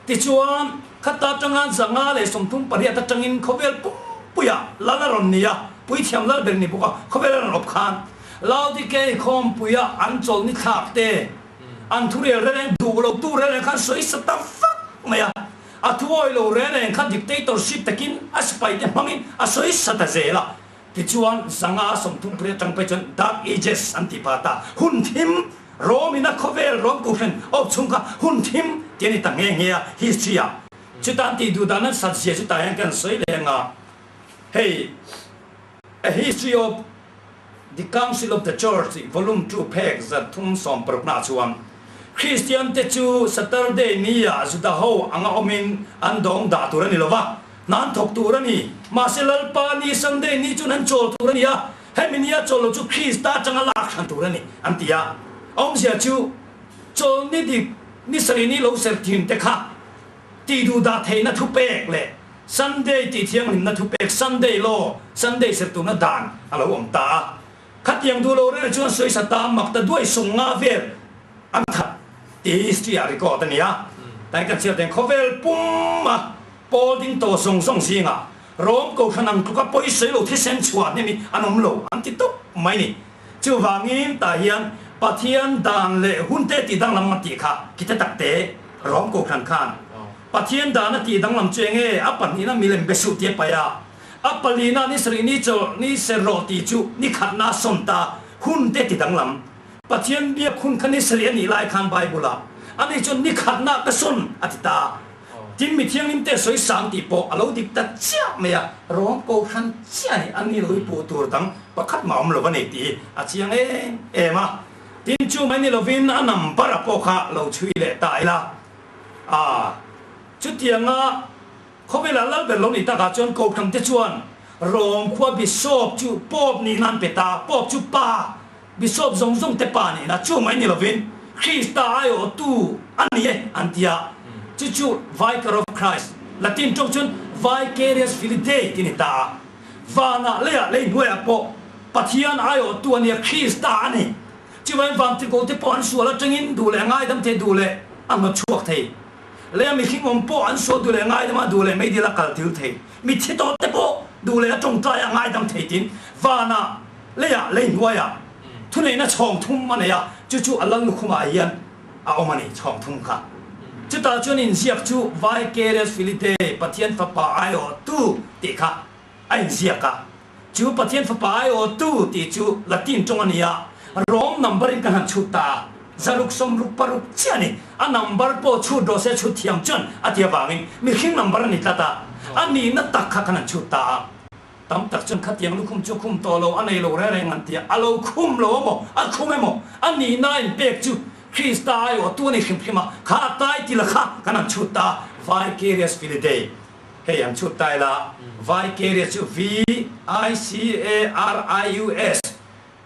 S2: Tichuan, khata atanga 538 atangin khawvel pumpuiah lal a rawn ni a, puithiam lal ber ni bawk a, khawvel a rawn awp khan Laodikei khawmpuia an chawlhni thlak te, an thurel reng duh lo tu reng reng khan sawi sa ta vak mai a, a thuawi lo reng reng kha dictatorship takin a sipaite hmangin a sawi sa ta zel a. Tichuan, 538 atang phei chuan Dark Ages an ti pah ta. Hun thim, Rome in a khawvel Rome kohhran awp chhung kha hun thim tih a ni ta nghe nghe a, history ah. Chuta an tih duh dan an sat zia chutah hian kan sawi leh anga, hei A History of the Council of the Church tih volume 2 phek 360 naah chuan Kristian te chu Saturday ni ah Juda ho anga awmin an dawng dah tur a ni lova, Hna an thawk tur a ni. Mahse Lalpa ni Sunday ni chuan an chawl tur a ni a, hemi nia chawl lo chu Krista atanga lak hran tur a ni, an ti a. A awmzia chu chawl ni dik ni sarih ni lo ser thin te kha tih duh dah theihna thupek leh Sunday tih thianghlimna thupek, Sunday law, Sunday ser turna dan a lo awm ta a. Khatiang duh lo reng chuan sawisa ta mak ta duai sawng nga vel an that tih history ah record a ni a. Tain kan chhiar teng khawvel pum a Pawl ding tawh zawng zawng zingah Rom Kohhran ang tluka pawisawi lo thisen chhuah hnem hi an awm lo an ti tawp mai ni. Chuvangin tah hian Pathian dan leh hun te tih danglam a tih kha kite tak te. Rom Kohhran khan Pathian dan a tih danglam chu enge a pahnihna milem be suh tih a paih a, a palina ni sarih ni chawlh ni ser rawh tih chu ni khatna a sawn ta hun te ti danglam. Pathian biak hun kha ni sarih a nih lai khan Bible ah ani chuan ni khatna ka sawn a ti ta. Tin mi thianghlim te sawi sang tih pawh a lo dik ta chiah mai a, Rom Kohhran chiah hi a ni lo i puh tur dang pakhat mah awm lo a ni tih hi a chiang em em a. Tin chu mai ni lovin a number a pawh kha lo chhui leh ta ila. A, chutianga khawvelah lal ber lo nih takah chuan Kohhran te chuan Rom khua Bishop chu Pope nih nan pe ta, Pope chu Pa, Bishop zawng zawng te pa nihna chu mai ni lovin Krista aiawhtu a ni e an ti a, chu chu Vicar of Christ, Latin tawng chuan Vicarius Filii Dei tih a ni ta a. Vanah leiah lei hnuaiah pawh Pathian aiawhtu a nia, Krista a ni. Chuvangin vantirhkoh te pawh an sual atangin duh leh a ngaidam thei, duh leh a hnawt chhuak thei. Leia mihring awm pawh an sual duh leh a ngaidam a, duh leh meidil a kal dil thei. Mitthi tawh te pawh duh leh a tawngtai a ngaidam thei tin vanah leiah lei hnuaiah thuneihna chhawng thum a nei a, chu chu a lal lukhumah hian a awm a ni, chhawng thum kha. Chutah chuan inziak chu Vicarius Filii Dei, Pathian Fapa aiawhtu tih kha a inziak a. Chu Pathian Fapa aiawhtu tih chu Latin tawng a ni a, Rom number in kan han chhut ta a, zaruk sawmruk paruk chiah a ni. A number pawh chhut rawh se chhut thiam chuan a ti avangin mihring number a ni tlat a, a nihna tak kha kan han chhut ta a. Tam tak chuan khatiang lukhum chu khum tawh lo, a nei lo reng reng an ti a, a lo khum lo emaw, a khum emaw, a nihna a inpek chu Krista aiawhtu a ni hrim hrim a, kha a tai ti la kha kan han chhut ta a, Vicarious Filii Dei hei an chhut ta ila, Vicarious chu V-I-C-A-R-I-U-S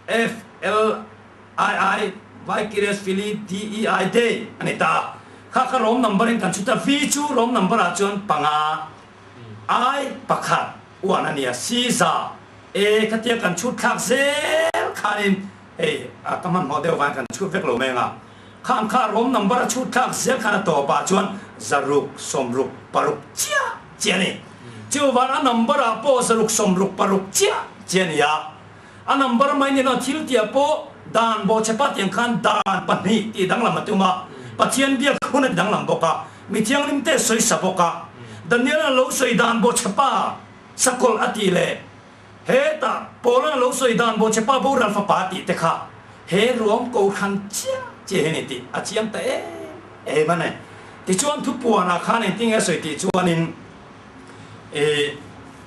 S2: F-L-I-I Vicarious Filii D-E-I Dei a ni ta a, kha kha Rom number in kan chhut a, V chu Rom number ah chuan panga. I pakhat uan a nia si za e khatia kan chhut thlak zel khanin hei a ka hmanhmawh deuh vangin kan chhut vek lo mai anga khang kha rawm number a chhut thlak zel khan a tawpah chuan zaruk sawmruk paruk chiah chiah a ni. Chuvan a number ah pawh zaruk sawmruk paruk chiah chiah a ni a, a number mai ni lo thil tih ah pawh dan bawhchhepa tiang khan dan pahnih tih danglam a tum a, Pathian biak hun a ti danglam bawk a. Mi thianghlim te sawi sa bawk a, Daniel-a lo sawi dan bawhchhepa sakawlh a tih leh hetah Paul-a lo sawi dan bawhchhepa boral fapa a tih te kha he ruang kohhran chiah chiah hi a ni tih a chiang ta em em a ni. Tichuan thupuanah khan engtin nge a sawi tih chuanin ih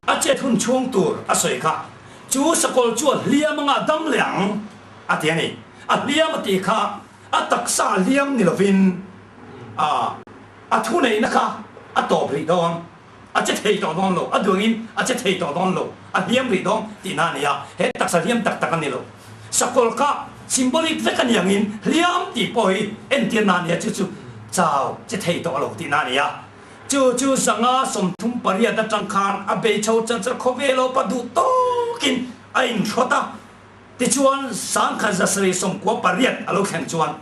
S2: a chet hun chhung tur a sawi kha chu sakawlh chu a hliam anga a dam leh ang a ti a ni. A hliam a tih kha a taksa hliam ni lovin A, a thuneihna kha a tawp rih dawn, a che thei tawh dawn lo, a duangin a che thei tawh dawn lo, a hliam rih dawn tihna a ni a, he taksa hliam tak tak a ni lo. Sakawlh kha symbolic vek a ni angin hliam tih pawh hi entirna a ni a, chu chu chau che thei tawh lo tihna a ni a. Chu chu zanga 38 atang khan a bei chho char char khawvel awpa duh tawkin a inhrawt a. Tichuan, 1798 a lo thleng chuan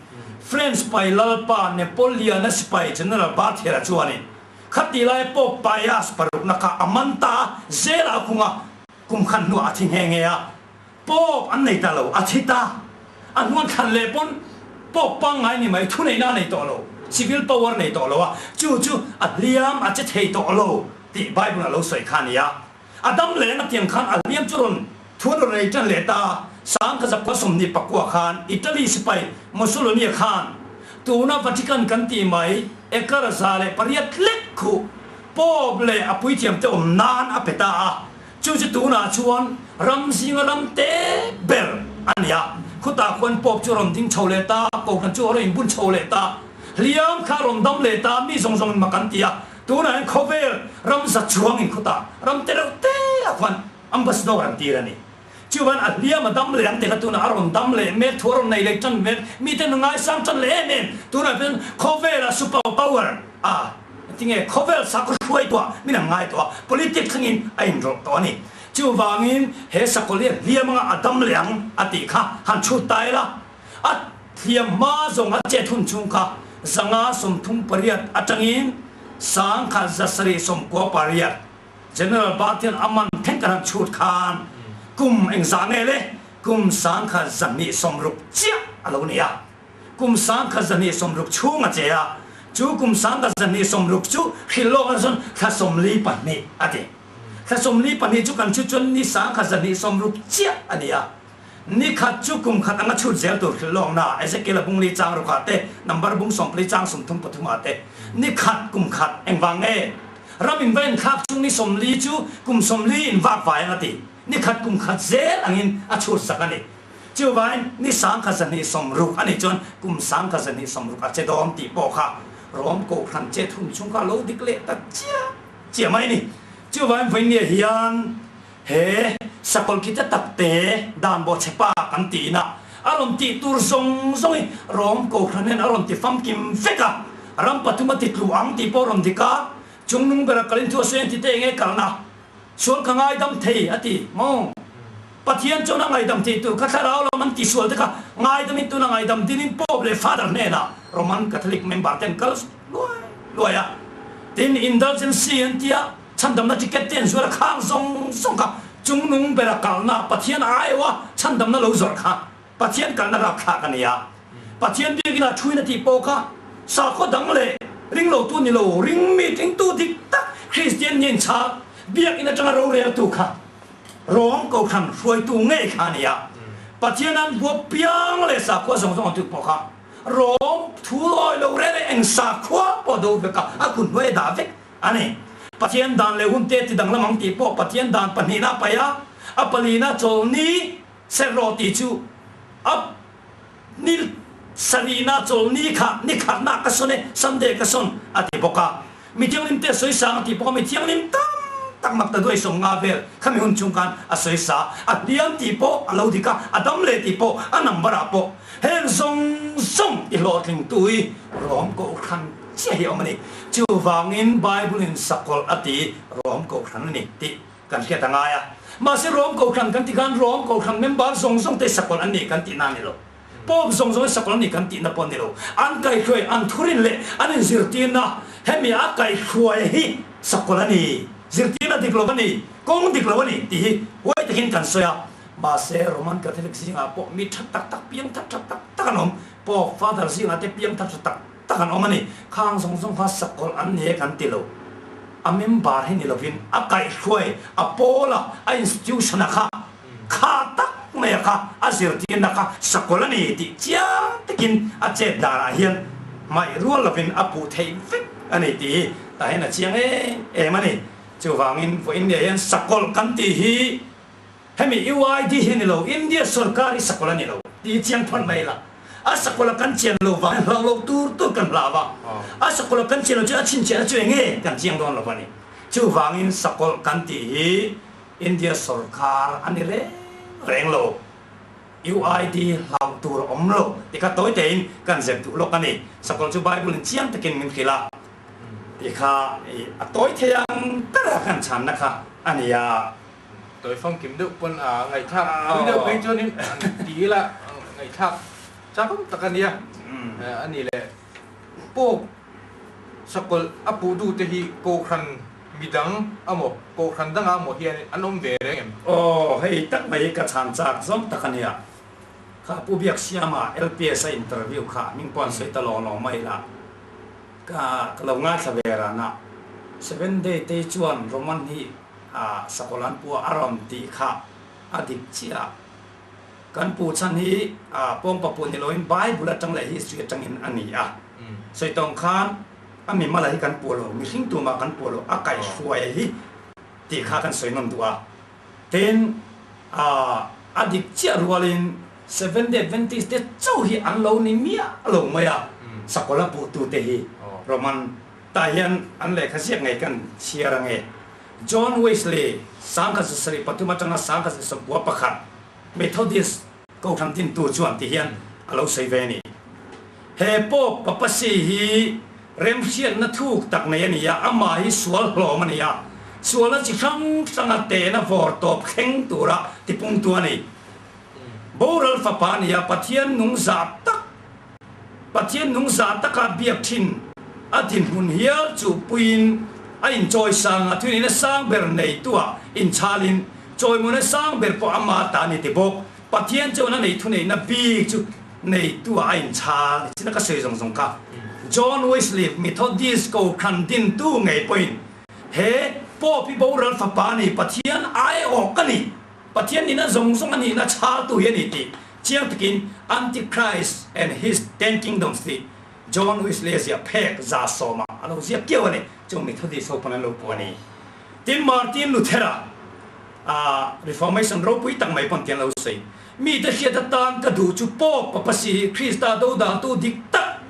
S2: French sipai lalpa Napoleon-a sipai General Berthier-a chuanin khatih lai Pope Pius parukna kha a man ta a, zela a khung a, kum khan hnuah a thi nghe nghe a. Pope an nei ta lo, a thi ta. A hnuan thlan leh pawn Pope pangngai ni mai, thuneihna a nei tawh lo, civil power nei tawh lo a, chu chu a hliam a che thei tawh lo tih Bible-a lo sawi kha a ni a. A dam leh na tiang khan a hliam chu rawn thuan rawn ei tan leh ta. 1924 khan Italy sipai Mussolini khan tuna Vatican kan tih mai acre 108 lek khuh Pope leh a puithiam te awm nan a pe ta a. Chu chu tunah chuan ram zinga ram te ber a ni a. Khutah khuan Pope chu a rawn ding chho leh ta, Kohhran chu a rawn inbun chho leh ta. Hliam kha a rawn dam leh ta, mi zawng zawngin mak an ti a. Tunah hian khawvel ram za chuang in khutah ram te reuh te ah khuan ambassador an tir a ni. Chuvan a hliam a dam leh ang te kha tunah a rawn dam leh mek, thu a rawn nei leh tan mek, miten a ngaisang tan leh em em. Tunah hian khawvela super power a tinge khawvel sakhaw hruaituah min an ngai tawh a, politics thlengin a inrawlh tawh a ni. Chuvangin he sakawlh hi a hliam anga a dam leh ang a tih kha han chhut ta ila. A thiam hma zawng a chet hun chhung kha 538 atangin 1798 General Bartian a man thleng kan han chhut khan kum engzah nge le? Kum 1260 chiah a lo ni a. Kum 1260 chhung a che a. Chu kum 1260 chu hrilh lawk ah chuan thla 42 a ti. Thla 42 chu kan chhut chuan ni 1260 chiah a ni a. Ni khat chu kum khat anga chhut zel tur hrilh lawkna ah Ezekiel-a bung li chang ruk ah te, number bung 14 chang 33 ah te, ni khat kum khat engvang nge? Ram in va inthlak chung ni 40 chu kum 40 in vak vai ang a ti. Ni khat kum khat zel angin a chhut sak a ni. Chuvain ni 1260 a nih chuan kum 1260 a che dawn tih pawh kha Rom Kohhran che thun chung kha a lo dik leh ta chiah chiah mai a ni. Chuvain vawinia hian he sakawlh khi te tak te dan bawh chhe pa kan tiin a, a rawn tih tur zawng zawng hi Rom Kohhran hian a rawn ti famkim vek a, ram pathum a ti tlu ang tih pawh a rawn dik a, chungnung bera kalin thu a sawi ang tih te eng nge kalna? Sual ka ngaidam thei a ti maw? Pathian chuan a ngaidam thei tur kha thlarau lam an tisual te kha ngaidamin tuna ngaidam dinin Pope leh Father hnenah Roman Catholic member te an kal luai luai a. Tin, indulgency an tia chhandamna ticket te an zuar a, khang zawng zawng kha chungnung bera kalna Pathian aiawha chhandamna lo zawrh kha Pathian kalna rapthlak a ni a. Pathian biakin a thuin a tih pawh kha sakhaw dang leh ringlotu ni lo, ring mi tlingtu dik tak Kristian nen chhak biakin atanga roreltu kha Rom Kohhran hruaitu ngei kha a ni a. Pathian an buap piang leh sakhua zawng zawng an tuk pawh kha Rom thu lawi lo reng reng eng sakhua pawh do vek a, a kut hnuai a dah vek a ni. Pathian dan leh hun te ti danglam ang tih pawh Pathian dan pahnihna a paih a, a palina chawlni Serh rawh tih chu a ni sarihna chawlni kha ni khatna ka sawn e, Sunday ka sawn a ti bawk a. Mi thianghlim te a sawi sang a ti bawk a, mi thianghlim tam tak mak ta duai 50 vel khami hun chung khan a sawi sa. A hliam tih pawh a lo dik a, a dam leh tih pawh a number ah pawh heng zawng zawng i hlawhtling tu i Rom Kohhran chiah hi a awm a ni. Chuvangin Bible in sakawlh a ti Rom Kohhran a ni tih Kan hriat a ngai a. Mahse Rom Kohhran kan ti khan Rom Kohhran member zawng zawng te sakawlh an ni kan tihna a ni lo. Pope zawng zawng hi sakawlh an ni kan tihna pawh a ni lo. An kaihhruai, an thurin leh an inzirtirna hemi a kaihhruai hi sakawlh a ni, zirtirna dik lo a ni, kawng dik lo a ni tih hi huai takin kan sawi a. Mahse Roman Catholic zingah pawh mi tha tak tak, piang thar tha tak tak an awm. Pope, Father zingah te piang thar tha tak tak an awm a ni. Khang zawng zawng kha sakawlh an ni e kan ti lo. A member hi ni lovin a kaihhruai, a pawl a, a institution a kha, kha tak mai a kha, a zirtirna kha sakawlh a ni tih chiang takin a chet danah hian hmaih rual lovin a puh theih vek a ni tih hi tah hian a chiang em em a ni. Chuvangin vawiin nia hian sakawlh kan tih hi Hemi UID hi a ni lo, India sorkar hi sakawlh a ni lo tih hi chiang phawt mai ila. A sakawlh a kan chian lo vang hian hlau lo tur tur kan hlau a, a sakawlh a kan chian lo chu a chhinchhiahna chu eng nge kan chiang dawn lo a ni. Chuvangin sakawlh kan tih hi India sorkar a ni reng reng lo. UID hlau tur a awm lo tih kha tawi tein kan zep duh lawk a ni. Sakawlh chu Bible in chiang takin min hrilh a tih kha a tawi thei ang ber a kan chhanna kha a ni a.
S1: Tawi famkim deuh pawn a ngaihthlak pui deuh phei chuanin an ti ila ngaihthlak chak awm tak a nia. A ni le Pope sakawlh a puh duh te hi Kohhran midang amaw Kohhran dangah amaw hian an awm ve reng em?
S2: Aw hei tak mai hi ka chhan chak zawng tak a nia. Kha Pu Biaksiama LPS a interview kha hming pawh an sawi ta lawng lawng mai la. Ka lo ngaithla ve ran a. Seven Day te chuan Roman hi a sakawlh an pu a rawn tih kha a dik chiah a. Kan pu chhan hi a pawngpa pu ni loin Bible atang leh history atangin a ni a. Sawi tawng khan a mimala hi kan pu lo, mihring tumah kan pu lo, a kaihhruai hi tih kha kan sawi nawn duh a. Tin, a dik chiah rualin Seventh Day Adventist te chauh hi an lo ni miah lo mai a, sakawlh a puhtute hi Roman Tah hian an lehkha ziak ngei kan chhiar ange. John Wesley, 1773 atanga 1991, Methodist Kohhran dintu chuan ti hian a lo sawi ve a ni. He Pope Papacy hi remhriatna thuk tak nei a ni a, amah hi sual hlawm a ni a, sualna chi hrang hranga tehna vawr tawp thleng tura tipungtu a ni. Boral fapa a ni a, Pathian nung zah tak Pathian nung zah taka biak thin a dinhmun hial chu puiin a inchawi sang a, thuin a sang ber neituah inchhalin chawimawna sang ber pawh ama ta a ni ti bawk. Pathian chuan a nei thuneihna bik chu neituah a inchhal. China ka sawi zawng zawng kha. John Wesley Methodist Kohhran dintu ngei pawhin he Pope hi boral fapa a ni, Pathian aiawk a ni, Pathian nihna zawng zawng a nihna chhaltu hi a ni tih chiang takin Antichrist and His Ten Kingdoms tih John Wesley a ziah phek 100% a lo ziak kiau a ni. Chung Methodist ho pawn an lo puh a ni. Tin, Martin Luther-a Reformation ropui tak mai pawn ti an lo sawi. Mite hriat atan ka duh chu Pope Papa si hi Krista dodaltu dik tak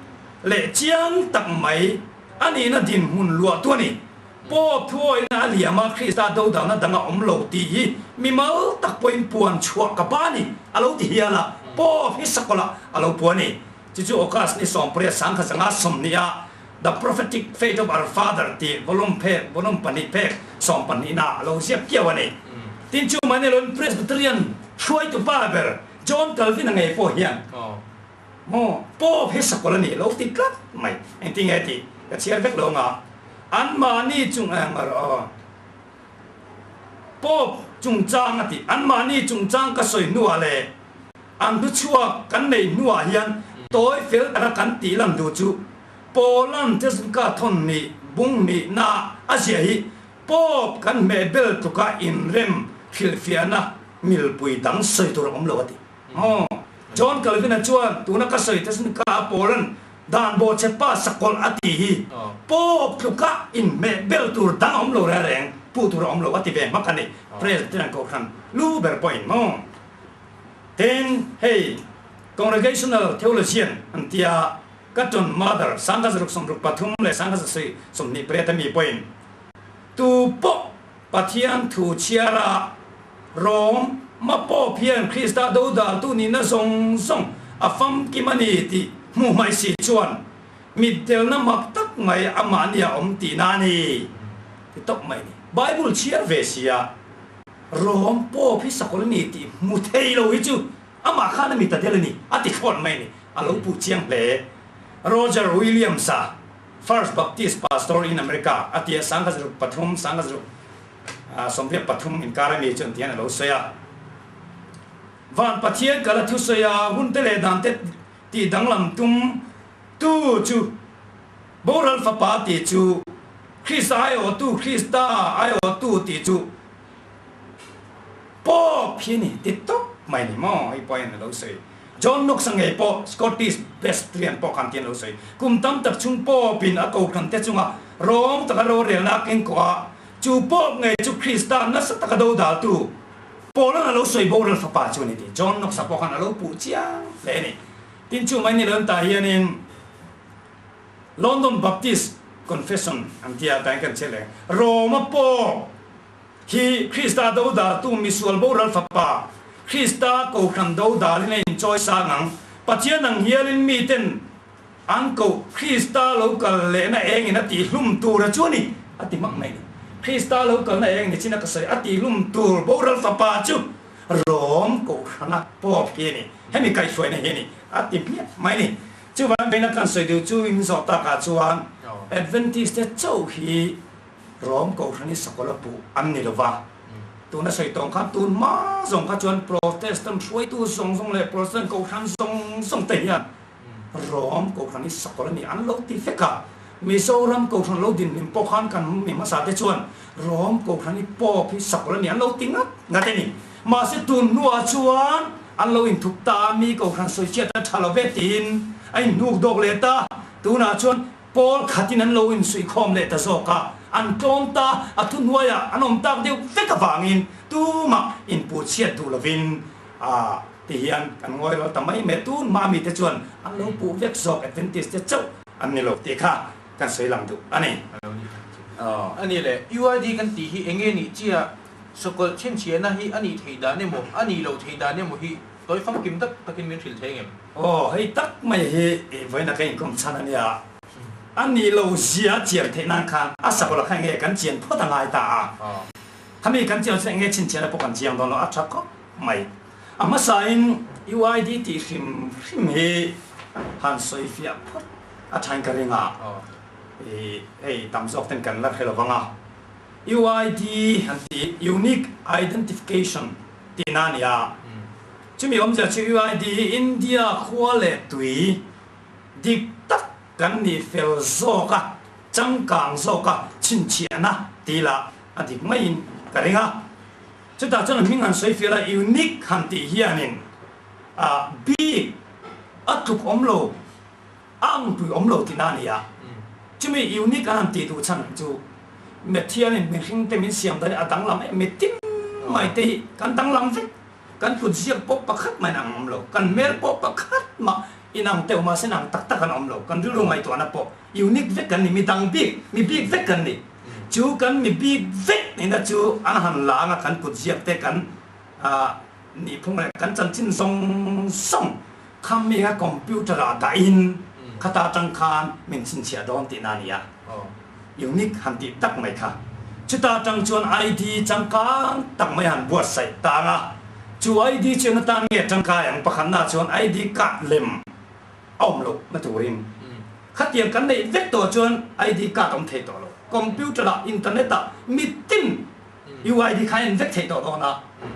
S2: leh chiang tak mai a nihna dinhmun luahtu a ni. Pope thuawihna a liam a, Krista dodalna dang a awm lo tih hi mimal tak pawhin puan chhuah ka ba ni a lo ti hial a, Pope hi sakawlh a lo puan a ni. Chu chu August ni 18 1920 ah The Prophetic Faith of Our Father tih volume phek, volume pahnih phek, sawmpahnihna a lo ziak kiau a ni. Tin chu mai nilo in Presbyterian hruaitu pa ber John Calvin-a ngei pawh hian maw Pope hi sakawlh a nih lo ti tlat mai. Engtin nge tih ka chhiar vek lo anga anmahni chung ang erawh Pope chungchang a tih anmahni chungchang ka sawi hnuah leh An thuchhuak kan neih hnuah hian tawi fel taka kan tih lan duh chu Poland Tesluka thawn nih bung nihna a ziah hi Pope kan hmeh bel tluka inrem hrilhfiahna milpui dang sawi tur a awm lo a ti. Aw, John Calvin-a chuan tuna ka sawi Tesluka a Poland dan bawhchhe pa sakawlh a tih hi Pope tluka inhmeh bel tur dang a awm lo reng reng, puh tur a awm lo a ti ve hmak a ni. Presbyterian Kohhran lu ber pawhin maw? Tin, hei Congregational Theologian an tia Cotton Mather 1663 leh 1728 a mi pawhin tu pawh Pathian thu chhiara Rom ma Pope hian Krista dodaltu nihna zawng zawng a famkim a ni tih hmuh hmaih si chuan mitdelna mak tak mai amahni a awm tihna a ni ti tawp mai a ni. Bible chhiar ve sia. Rom Pope hi sakawlh a ni tih hmu thei lo hi chu amah khan a mi ta del a ni, a ti thlawt mai a ni, a lo puh chiang hle. Roger Williams-a, First Baptist Pastor in America, a tia 1303, 1683 inkar a mi chuan tihian a lo sawi a, Van Pathian kal a thusawi a, hunte leh dante tih danglam tum tu chu Boral Fapa tih chu Krista aiawhtu, Krista aiawhtu tih chu Pope hi a ni ti tawp mai ni maw? Hei pawh hian a lo sawi. John Knox-a ngei pawh Scottish Presbyterian pawh khan tian a lo sawi. Kum tam tak chhung Pope-in a kohhran te chunga rawng taka rorelna a keng kawh a, chu Pope ngei chu Krista nasa taka dodaltu Paul-a'n a lo sawi Boral Fapa chu a ni tih John Knox-a pawh khan a lo puh chiang hle a ni. Tin chu mai ni lo tah hianin London Baptist Confession an tia tain kan chhiat leh Roma pawh hi Krista dodaltu misual boral fapa Krista kohhran dodalin a inchawi sang ang. Pathian ang hialin miten an koh Krista lo kal lehna engin a tihhlum tur a chu a ni a ti hmak mai ni. Krista lo kalna eng ni chin a ka sawi a tihhlum tur boral fapa chu Rom kohhrana Pope hi a ni. Hemi kaihhruaina hi a ni a ti hmiah mai a ni. Chuvang vena kan sawi duh chu in zawh takah chuan Adventist te chauh hi Rom Kohhran hi sakawlh a puh an ni lova. Tuna sawi tawng khan tun hma zawng kha chuan Protestant hruaitu zawng zawng leh Protestant Kohhran zawng zawng te hian Rom Kohhran hi sakawlh a ni an lo ti vek a. Mizoram Kohhran lo dinhlim pawh khan kan mi hmasa te chuan Rom Kohhran hi Pope hi sakawlh a ni an lo ti ngat ngat a ni. Mahse tun hnuah chuan an lo inthup ta a, mi Kohhran sawichhiat a tha lo ve tiin a inhnuk dawk leh ta. Tunah chuan pawl khatin an lo insuihkhawm leh ta zawk a, an tlawm ta, a thuhnuaiah an awm tak deuh vek avangin tumah inpuhchhiat duh lovin a ti hian kan ngawi ral ta mai mai. Tun hma mite chuan an lo puh vek zawk, Adventist te chauh an ni lo tih kha kan sawi lang duh a ni.
S1: A ni le, UID kan tih hi enge nih chiah? Sakawlh chhinchhiahna hi a nih theih dan emaw, a nih loh theih dan emaw hi tawi famkim tak takin min hrilh thei ngem?
S2: Aw, hei tak mai hi i vawiina ka inkawm chhan a nia. A nih loh zia a chian theih nan khan a sakawlh kha enge kan chian phawt a ngai ta a. Khami kan chian chuan enge chhinchhiahna pawh kan chiang dawn lo, a tha khawp mai. A hmasain UID tih hrim hrim hi han sawi fiah phawt a thain ka ring a, hei tam zawk ten kan la hre lo vang a. UID an ti, Unique Identification, tihna a ni a. Chumi awmzia chu UID hi India khua leh tui dik tak kan ni fel zawk a, changkang zawk a chhinchhiahna ti lah a dik maiin ka ring a. Chutah chuan hming han sawi fiah la, unique han tih hianin a bik a tluk awm lo, a angpui awm lo tihna a ni a. Chumi unique an han tih duh chhan chu Mathianin mihring te min siam dan hi a danglam em, mitin mai te hi kan danglam vek. Kan kut ziak pawh pakhat mah inang awm lo, kan hmel pawh pakhat mah inang teuh mahse inang tak tak an awm lo, kan rilru ngaihtuahna pawh unique vek kan ni, mi dang bik, mi bik vek kan ni. Chu kan mi bik vek nihna chu an han la anga kan kut ziak te kan nihphung leh kan chanchin zawng zawng kha mi kha computer ah dahin khata atang khan min chhinchhiah dawn tihna a ni a. Unique han tih tak mai kha. Chuta atang chuan ID changkang tak mai han buatsaih tang a, chu ID chu eng atan nge tangkai ang pakhatna chuan ID card lem a awm loh na turin khatiang kan neih vek tawh chuan ID card a awm thei tawh lo. Computer ah, internet ah mitin UID kha a en vek thei tawh dawn a,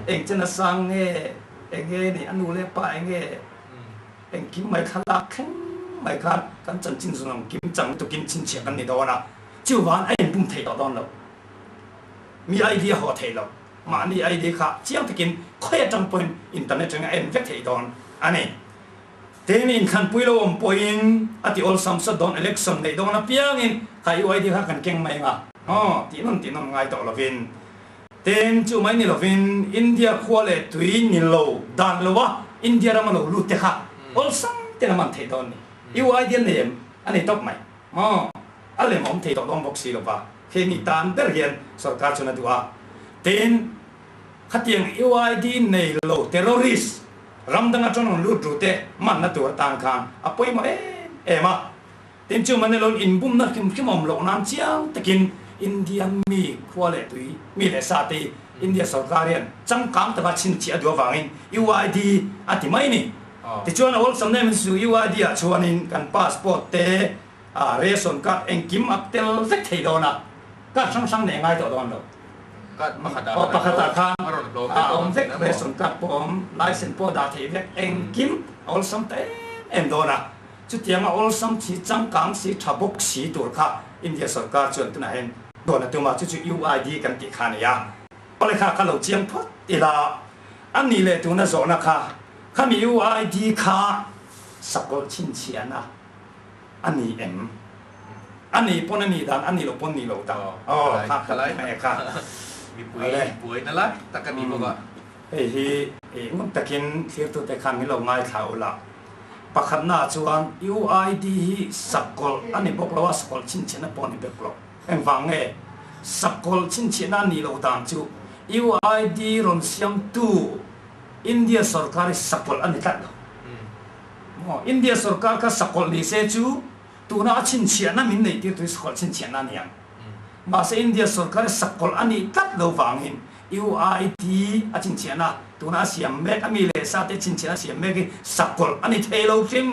S2: eng chen a sang nge, eng nge nih a nu leh pa eng nge, Engkim mai thlalak thleng mai khan kan chanchin zunam kim chang tukin chhinchhiah kan ni dawn a, chuvang a inpum thei tawh dawn lo. Mi ID a haw thei lo, mahni ID kha chiang takin khawi atang pawhin internet atangin a en vek thei dawn a ni. Tin, inthlanpui lo awm pawhin a ti awlsam sawt dawn, election neih dawn apiangin kha UID kha kan keng mai anga, aw tih nawn tih nawn ngai tawh lovin. Tin, chu mai ni lovin India khua leh tui ni lo dan lo a India rama lo lut te kha awlsam ten a man theih dawn ni. UID an nei em? A nei tawp mai. Maw? A lem a awm thei tawh dawn bawk si lo va. Khi mi tan ber hian sorkar chuan a duh a. Tin, khatiang UID nei lo terrorist ram dang atang rawn lut ru te manna tur atan khan a pawimawh em em a. Tin chu Manelon inbumna hrim hrim awm loh nan chiang takin India mi khua leh tui mi leh sa te hi India sorkar hian changkang taka chhinchhiah a duh avangin UID a ti mai ni. Tichuan a awlsam em chu UID ah chuanin kan passport te ration card engkim a tel vek thei dawn a, card hrang hrang nei ngai tawh dawn lo.
S1: Card pakhatah
S2: Aw pakhatah khan a awm vek ration card pawh a awm, license pawh dah theih vek engkim a awlsam ta em em dawn a. Chutianga awlsam chi changkang si tha bawk si tur kha India sorkar chuan tunah hian dawn a tum a, chu chu UID kan tih kha a ni a. Awle kha ka lo chiang phawt ila, a nih leh tuna zawhna kha, khami UID kha sakawlh chhinchhiahna a ni em? A nih pawn a nih dan, a nih loh pawn nih loh dan. Aw, kha kha mai kha.
S1: Mipui buaina lai tak a ni bawk a.
S2: Hei hi ngun takin thlirtute khan min lo ngaithla ula. Pakhatnaah chuan UID hi sakawlh a ni bawk lo a, sakawlh chhinchhiahna pawh a ni bawk lo. Engvang nge sakawlh chhinchhiahna a nih loh dan chu UID rawn siamtu India sorkar hi sakawlh a ni tlat lo. Maw? India sorkar kha sakawlh ni se chu tuna a chhinchhiahna min neih tirtu hi sakawlh chhinchhiahna a ni ang. Mahse India sorkar hi sakawlh a nih tlat lo vangin UID a chhinchhiahna tuna a siam mek a mi leh sa te chhinchhiahna a siam mek hi sakawlh a ni thei lo hrim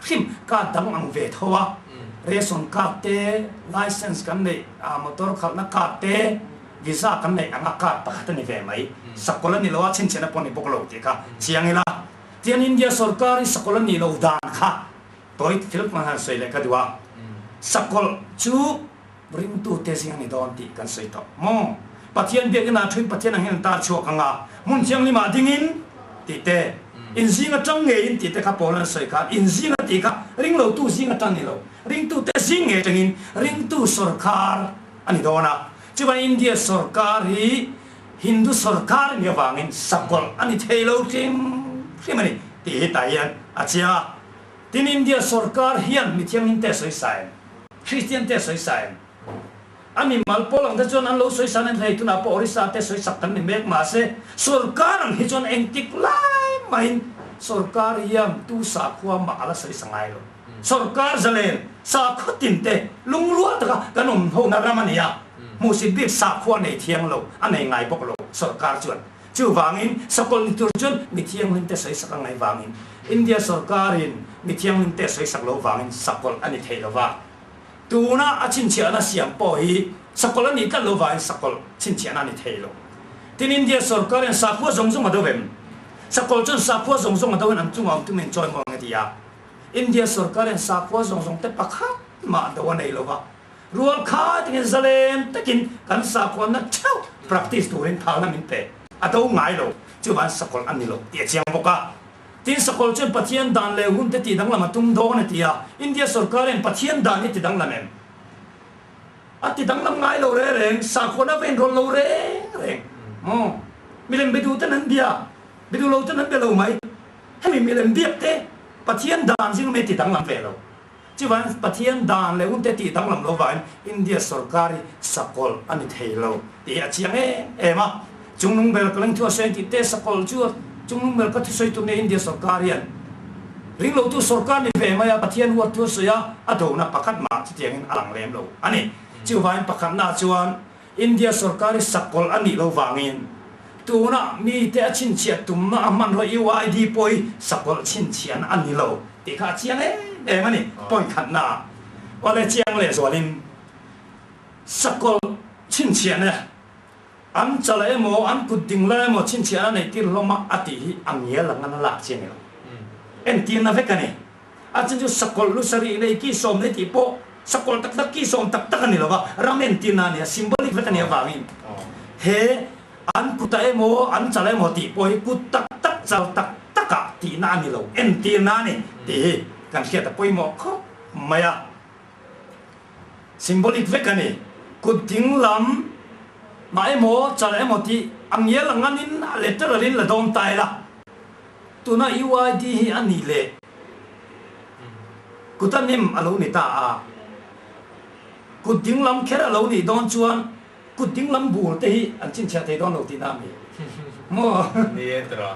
S2: hrim. Card dang ang ve tho a, ration card te, license kan neih a motor khalhna card te, visa kan neih anga card pakhat a ni ve mai. Sakawlh a ni lo a, chhinchhiahna pawh a ni bawk lo tih kha chiang ila. Tian India sorkar hi sakawlh a nih loh dan kha tawi thil hman han sawi leh ka duh a. Sakawlh chu Ringtute zing a ni dawn tih kan sawi tawh maw? Pathian biakina a thuin Pathian ang hian an tar chhuak ang a, hmun thianghlimah dingin tih te, in zing atang ngeiin tih te kha Paul an sawi khan, in zing a tih kha ringlotu zing atang ni lo, ringtute zing ngei atangin ringtu sawrkar a ni dawn a. Chuvang India sawrkar hi Hindu sawrkar a nih avangin sakawlh a ni thei lo hrim hrim a ni tih hi tah hian a chiang a. Tin, India sawrkar hian mithianghlim te a sawi sa em? Kristian te a sawi sa em? A mimal pawl ang te chuan an lo sawi sa nen hlei tunah pawh Orissa te sawi sak kan ni mek mahse sawrkar ang hi chuan engtik lai mahin sawrkar hian tu sakhua mah a la sawi sa ngai lo. Sawrkar zalen sakhua tin te lungrual taka kan awm hona ram a ni a, hmuhsit bik sakhua nei thiang lo a nei ngai bawk lo sawrkar chuan. Chuvangin, sakawlh ni tur chuan mi thianghlim te sawi sak a ngaih vangin, India sorkarin mi thianghlim te sawi sak lo vangin sakawlh a ni thei lo va. Tuna a chhinchhiahna siam pawh hi sakawlh a nih tlat lo vangin sakawlh chhinchhiahna a ni thei lo. Tin, India sorkarin sakhua zawng zawng a do em? Sakawlh chuan sakhua zawng zawng a do in an chungah awm tumin chawi maw ang e ti a. India sorkar hian sakhua zawng zawng te pakhat mah do a nei lo va, rual khai takin zalen takin kan sakhuanna theuh practice turin thalna min pe a do ngai lo. Chuvan sakawlh a ni lo tih a chiang bawk a. Tin, sakawlh chuan Pathian dan leh hun te tih danglam a tum dawn a ti a, India sorkar hian Pathian dan hi ti danglam em? A ti danglam ngai lo reng reng, sakhuana va inrawlh lo reng reng. Maw? Milem be duh ten an bia, be duh lo ten an be lo mai. Hemi milem biak te Pathian dan zing mai ti danglam ve lo. Chuvan Pathian dan leh hun te tih danglam lo vangin India sorkar hi sakawlh a ni thei lo tih hi a chiang em em a. Chungnung ber ka lengthu a sawi tih te sakawlh chu chungnung ber ka thusawi tur nia India sorkar hian ringlotu sorkar ni ve mai a, Pathian huat thu a sawi a, a dona pakhat mah chutiangin a lang lem lo a ni. Chuvangin pakhatnaah chuan India sorkar hi sakawlh a nih lo vangin tuna mite a chhinchhiah tumna a hmanrua UID pawh hi sakawlh chhinchhiahna a ni lo tih kha a chiang em em a ni. Point khatna ah awle chiang leh zualin sakawlh chhinchhiahna an chal emaw an kut ding lai emaw chhinchhiahna neih tir hlawm a a tih hi a ngial ang a lak chi a ni lo. Entirna vek a ni. A chin chu sakawlh lu sarih nei ki sawm nei tih pawh sakawlh tak tak ki sawm tak tak a ni lo va, ram entirna a ni a, symbolic vek a nih avangin he an kut ah emaw an chal emaw tih pawh hi kut tak tak chal tak takah tihna a ni lo, entirna a ni tih hi kan hriat a pawimawh khawp mai a. Symbolic vek a ni. Kut ding lam mah emaw chal emaw tih a ngial ang anin a literal in la dawn ta ila. Tuna UID hi a nih leh kut a nem a lo ni ta a, kut dinglam kher a lo nih dawn chuan kut dinglam bur te hi an chhinchhiah thei dawn lo tihna a mi maw?
S1: Ni e tura.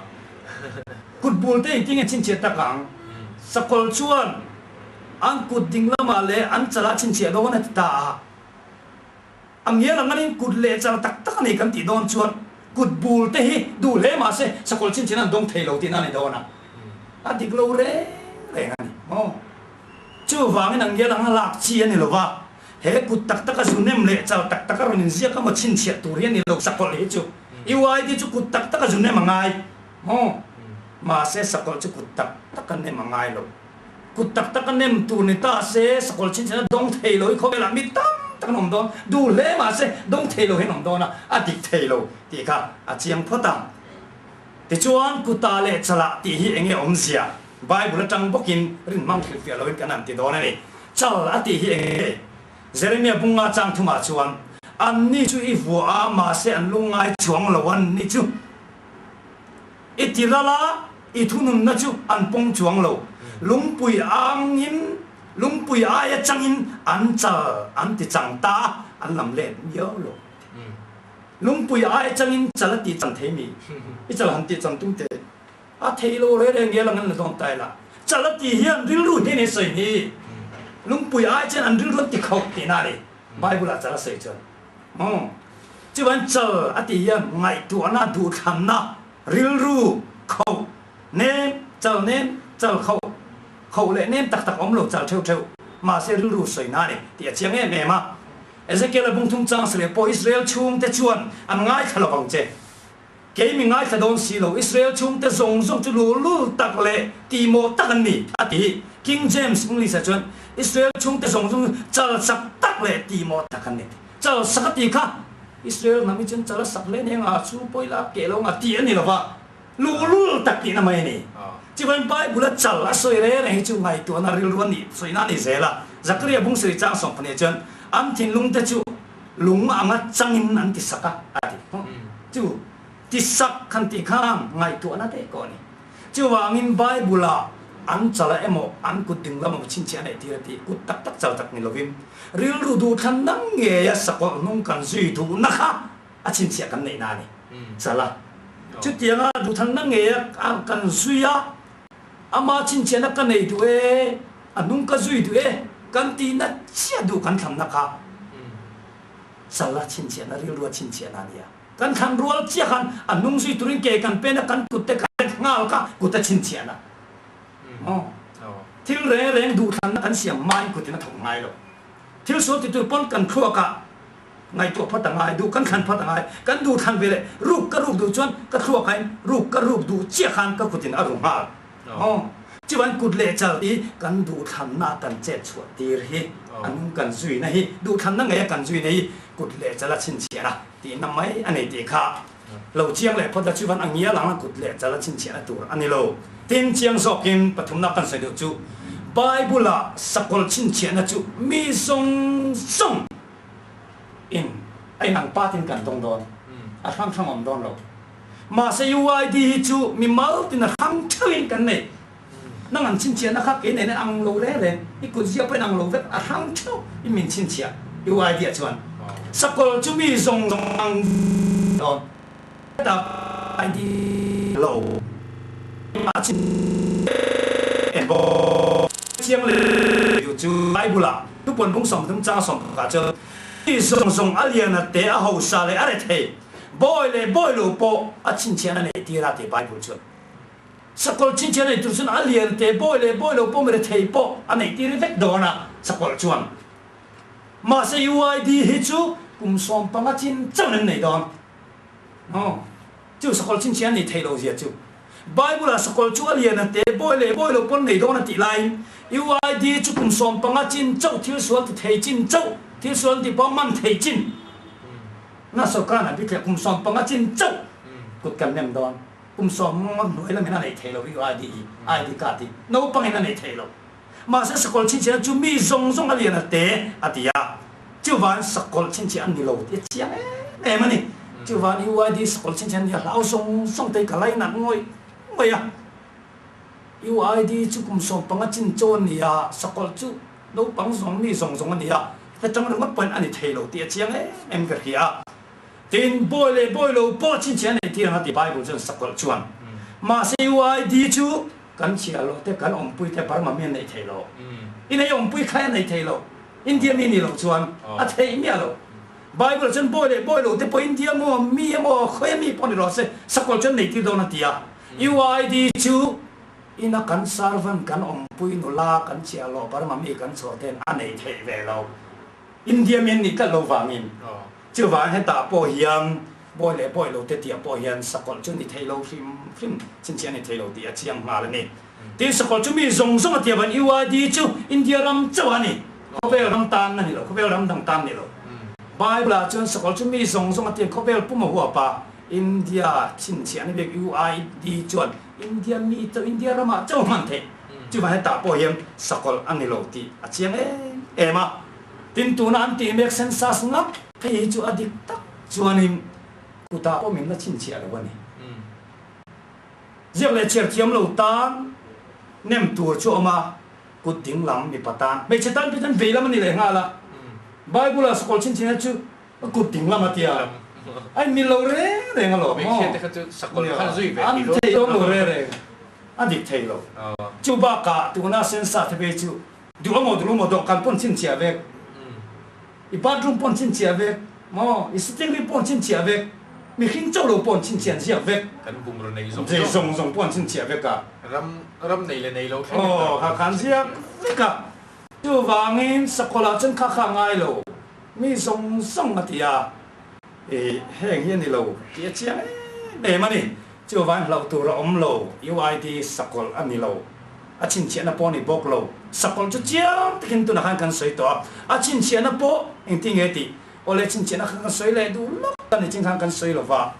S2: Kut bur te hi tinge chhinchhiah tak ang? Sakawlh chuan an kut dinglamah leh an chalah chhinchhiah dawn a ti ta a. A ngial ang anin kut leh char tak tak a nei kan tih dawn chuan kut bul te hi duh hle mah se sakawlh chin chin an dawng thei lo tihna a ni dawn a, a dik lo reng reng a ni maw? Chuvangin a ngial ang a lak chi a ni lo va, he kut tak tak a zu nem leh char tak tak a rawn inziak emaw chhinchhiah tur hi a ni lo sakawlh hi chu UID chu kut tak tak a zu nem a ngai maw? Mahse sakawlh chu kut tak tak a nem a ngai lo. Kut tak tak a nem tur ni ta se, sakawlh chhinchhin a dawng thei lo i khawvelah mi tam tak an awm dawn, duh hle mah se dawng thei lo hian awm dawn a, a dik thei lo tih kha a chiang phawt ang. Tichuan, kuta leh chalah tih hi eng nge awmzia? Bible atang bawkin rin hmang hrilhfiah loin kan han ti dawn a ni. Chal a tih hi eng nge? Jeremia bunga chang thumah chuan, Anni chu i vuah a, mahse an lungngai chuang lo an ni chu. I ti ral a, i thununna chu an pawng chuang lo. Lungpui angin, lungpui aia changin an chal an ti chang ta a, an lam let miau lo. Lungpui aia changin chal a ti chang thei mi? I chal han ti chang tum teh. A thei lo reng reng nge lang an la dawn ta ila. Chal a ti hian rilru hi nei sawi ni. Lungpui aia chuan an rilru an ti khauh tihna a ni. Bible ah chal a sawi chuan. Aw. Chuan chal a tih hian ngaihtuahna, duhthlanna, rilru, khoh, nem, chal nem, chal khoh, khoh leh nem tak tak awm lo chal theuh theuh, mahse rilru sawina a ni tih a chiang em em a. Ezekiel-a bungthum chang sa leh pawh Israel chhungte chuan an ngaithla lo vang che. Kei mi ngaithla dawn si lo, Israel chhungte zawng zawng chu lulul tak leh tihmawh tak an ni, a ti. King James English-ah chuan Israel chhungte zawng zawng chu chal sak tak leh tihmawh tak an ni. Chal sak a tih kha Israel hnam hi chuan chal a sak hle nia nga chu pawi la keh lo nga tih a ni lo va, luhlul tak tihna mai a ni. Chuan Bible a chal a sawi reng reng hi chu ngaihtuahna rilru a nih sawina a ni zel a. Zakaria bung sawi chang 12 chuan an thinlungte chu lung anga changin an ti sak a, a ti. Chu ti sak khan tih kha ngaihtuahna daih kawh a ni. Chuvangin Bible-ah an chala emaw an kut ding lam emaw chhinchhiah a neih tir a ti. Kut tak tak chal tak ni lovin rilru duhthlan nang ngeia sakawlh hnung kan zui duhna kha a chhinchhiah kan neihna a ni. Chala. Chutianga duhthlan nang ngeia kan zui a, ama chhinchhiahna ka nei duh e, a hnung ka zui duh e kan tihna chiah duh kan thlanna kha chala chhinchhiahna, rilrua chhinchhiahna a ni a. Kan thlan rual chiah khan a hnung zui turin ke kan pen a, kan kut te kan let nghal kha kut a chhinchhiah na. Aw. Thil reng reng duhthlanna kan siam hmain kutin a thawk ngai lo. Thil sual ti tur pawn kan thluakah ngaihtuah phawt a ngai, duh kan thlan phawt a ngai. Kan duhthlan ve leh ruk ka ruk duh chuan ka thluakain ruk ka ruk duh chiah khan ka kutin a ru nghal. Aw. Chuan kut leh chal hi kan duhthlanna a kan chet chhuah tir hi, a nung kan zuina hi, duhthlanna ngei a kan zuina hi kut leh chal a chhinchhiah a tihna mai a nei tih kha lo chiang leh phawt la chuan a ngial ang a kut leh chal a chhinchhiahna tur a ni lo. Tin, chiang zawkin pathumna kan sawi duh chu Bible-ah sakawlh chhinchhiahna chu mi zawng zawng in a inang patin kan dawng dawn, a hrang hrang awm dawn lo. Mahse UID hi chu mi mal tin a hrang theuhin kan nei. Nang an chhinchhiahna kha kei nen ang lo reng reng, i kut ziak pawhin ang lo vek, a hrang theuh i min chhinchhiah UID ah chuan. Sakawlh chu mi zawng zawng ang dawn. Heta ID lo a chhinchhiah em bawk. Chiang leh duh chu Bible ah thupuan bung 30 chang 10 ah chuan mi zawng zawng a lian a te a hausa leh a rethei. Bawi leh bawi lo pawh a chhinchhiah a neih tir a ti Bible chuan. Sakawlh chhinchhiah a neih tur chuan a lian te bawi leh bawi lo pawh mirethei pawh a neih tir vek dawn a sakawlh chuan. Mahse UID hi chu kum 15 chin chauh an nei dawn. Aw, chu sakawlh chhinchhiah a neih theih loh zia chu. Bible ah sakawlh chu a lian a te bawi leh bawi lo pawn nei dawn a tih laiin UID chu kum 15 chin chauh thil sual ti thei chin chauh thil sual ti pawh man thei chin. Na sawrkar na bithliah kum 15 chin chauh kut kan nem dawn. Kum sawm hnuai lamin a neih thei lo UID hi, ID card hi naupangin a neih thei lo. Mahse sakawlh chhinchhiahna chu mi zawng zawng a lian a te a ti a, chuvan sakawlh chhinchhiah an ni lo tih a chiang em em a ni. Chuvan UID sakawlh chhinchhiah an ni a hlau zawng zawng te hi ka lainat ngawih ngawih a. UID chu kum 15 chin chaw a ni a, sakawlh chu naupang zawng mi zawng zawng a ni a, heta tang ringawt pawhin a ni thei lo tih a chiang em em ka hria a. Tin, bawi leh bawi lo pawh chhinchhiah a nei tir ang a ti Bible chuan sakawlh chuan. Mahse UID chu kan chhiah loh te, kan awmpui te Burma mi an neih thei lo. I nei awmpui khai a nei thei lo. India mi nih loh chuan a theih miah lo. Bible chuan bawi leh bawi lo te pawh India maw mi emaw khawi a mi pawh ni rawh se sakawlh chuan nei tir dawn a ti a. UID chu ina kan servant kan awmpui nula kan chhiah loh Burma mi kan chhuah ten a nei theih ve lo. India mi an nih tlat lo vangin chuvang hetah pawh hian bawi leh bawi lo te tih ah pawh hian sakawlh chu ni thei lo hrim hrim chhinchhiah a ni thei lo tih a chiang nghal a ni. Tin sakawlh chu mi zawng zawng a tia van UID chu India ram chauh a ni. Khawvel ram tan a ni lo, khawvel ram dang tan a ni lo. Bible ah chuan sakawlh chu mi zawng zawng a tia khawvel pum a huap a. India chhinchhiah na bik UID chuan India mi chauh India ramah chauh hman theih chuvang hetah pawh hian sakawlh a ni lo tih a chiang em em a. Tin tuna an tih mek census ngap phei hi chu a dik tak chuanin kutah pawh min la chhinchhiah lo a ni. Ziak leh chhiar thiam lo tan nem tur chu a awm a, kut ding lam mipa tan hmeichhe tan phei chuan vei lam a ni leh nghal a. Bible-ah sakawlh chhinchhiahna chu A kut ding lam a tia. A in mil lo reng reng alawm maw?
S1: Hmeichhia te kha chu sakawlh khan zui ve
S2: An thei dawn lo reng reng. A dik thei lo. Chu bakah tuna sensa te phei chu duh amaw duh lo maw dawhkan pawn chhinchhiah vek. I bathroom pawn chhinchhiah vek maw? I sitting room pawn chhinchhiah vek. Mihring chauh lo pawn chhinchhiah an ziak vek.
S1: Kan bungraw nei zawng zawng.
S2: Zawng zawng pawn chhinchhiah vek a.
S1: Ram ram nei leh nei lo thleng in
S2: Aw kha khan ziak vek a. Chuvangin sakawlh ah chuan kha kha a ngai lo. Mi zawng zawng a ti a, ih heng hi a ni lo tih a chiang em em a ni. Chuvang hlauh tur a awm lo, UID sakawlh a ni lo, a chhinchhiahna pawh a ni bawk lo. Sakawlh chu chiang takin tunah khan kan sawi tawh a, a chhinchhiahna pawh engtin nge tih awle chhinchhiahna kha kan sawi leh duh lawk a ni chin khan kan sawi lo va,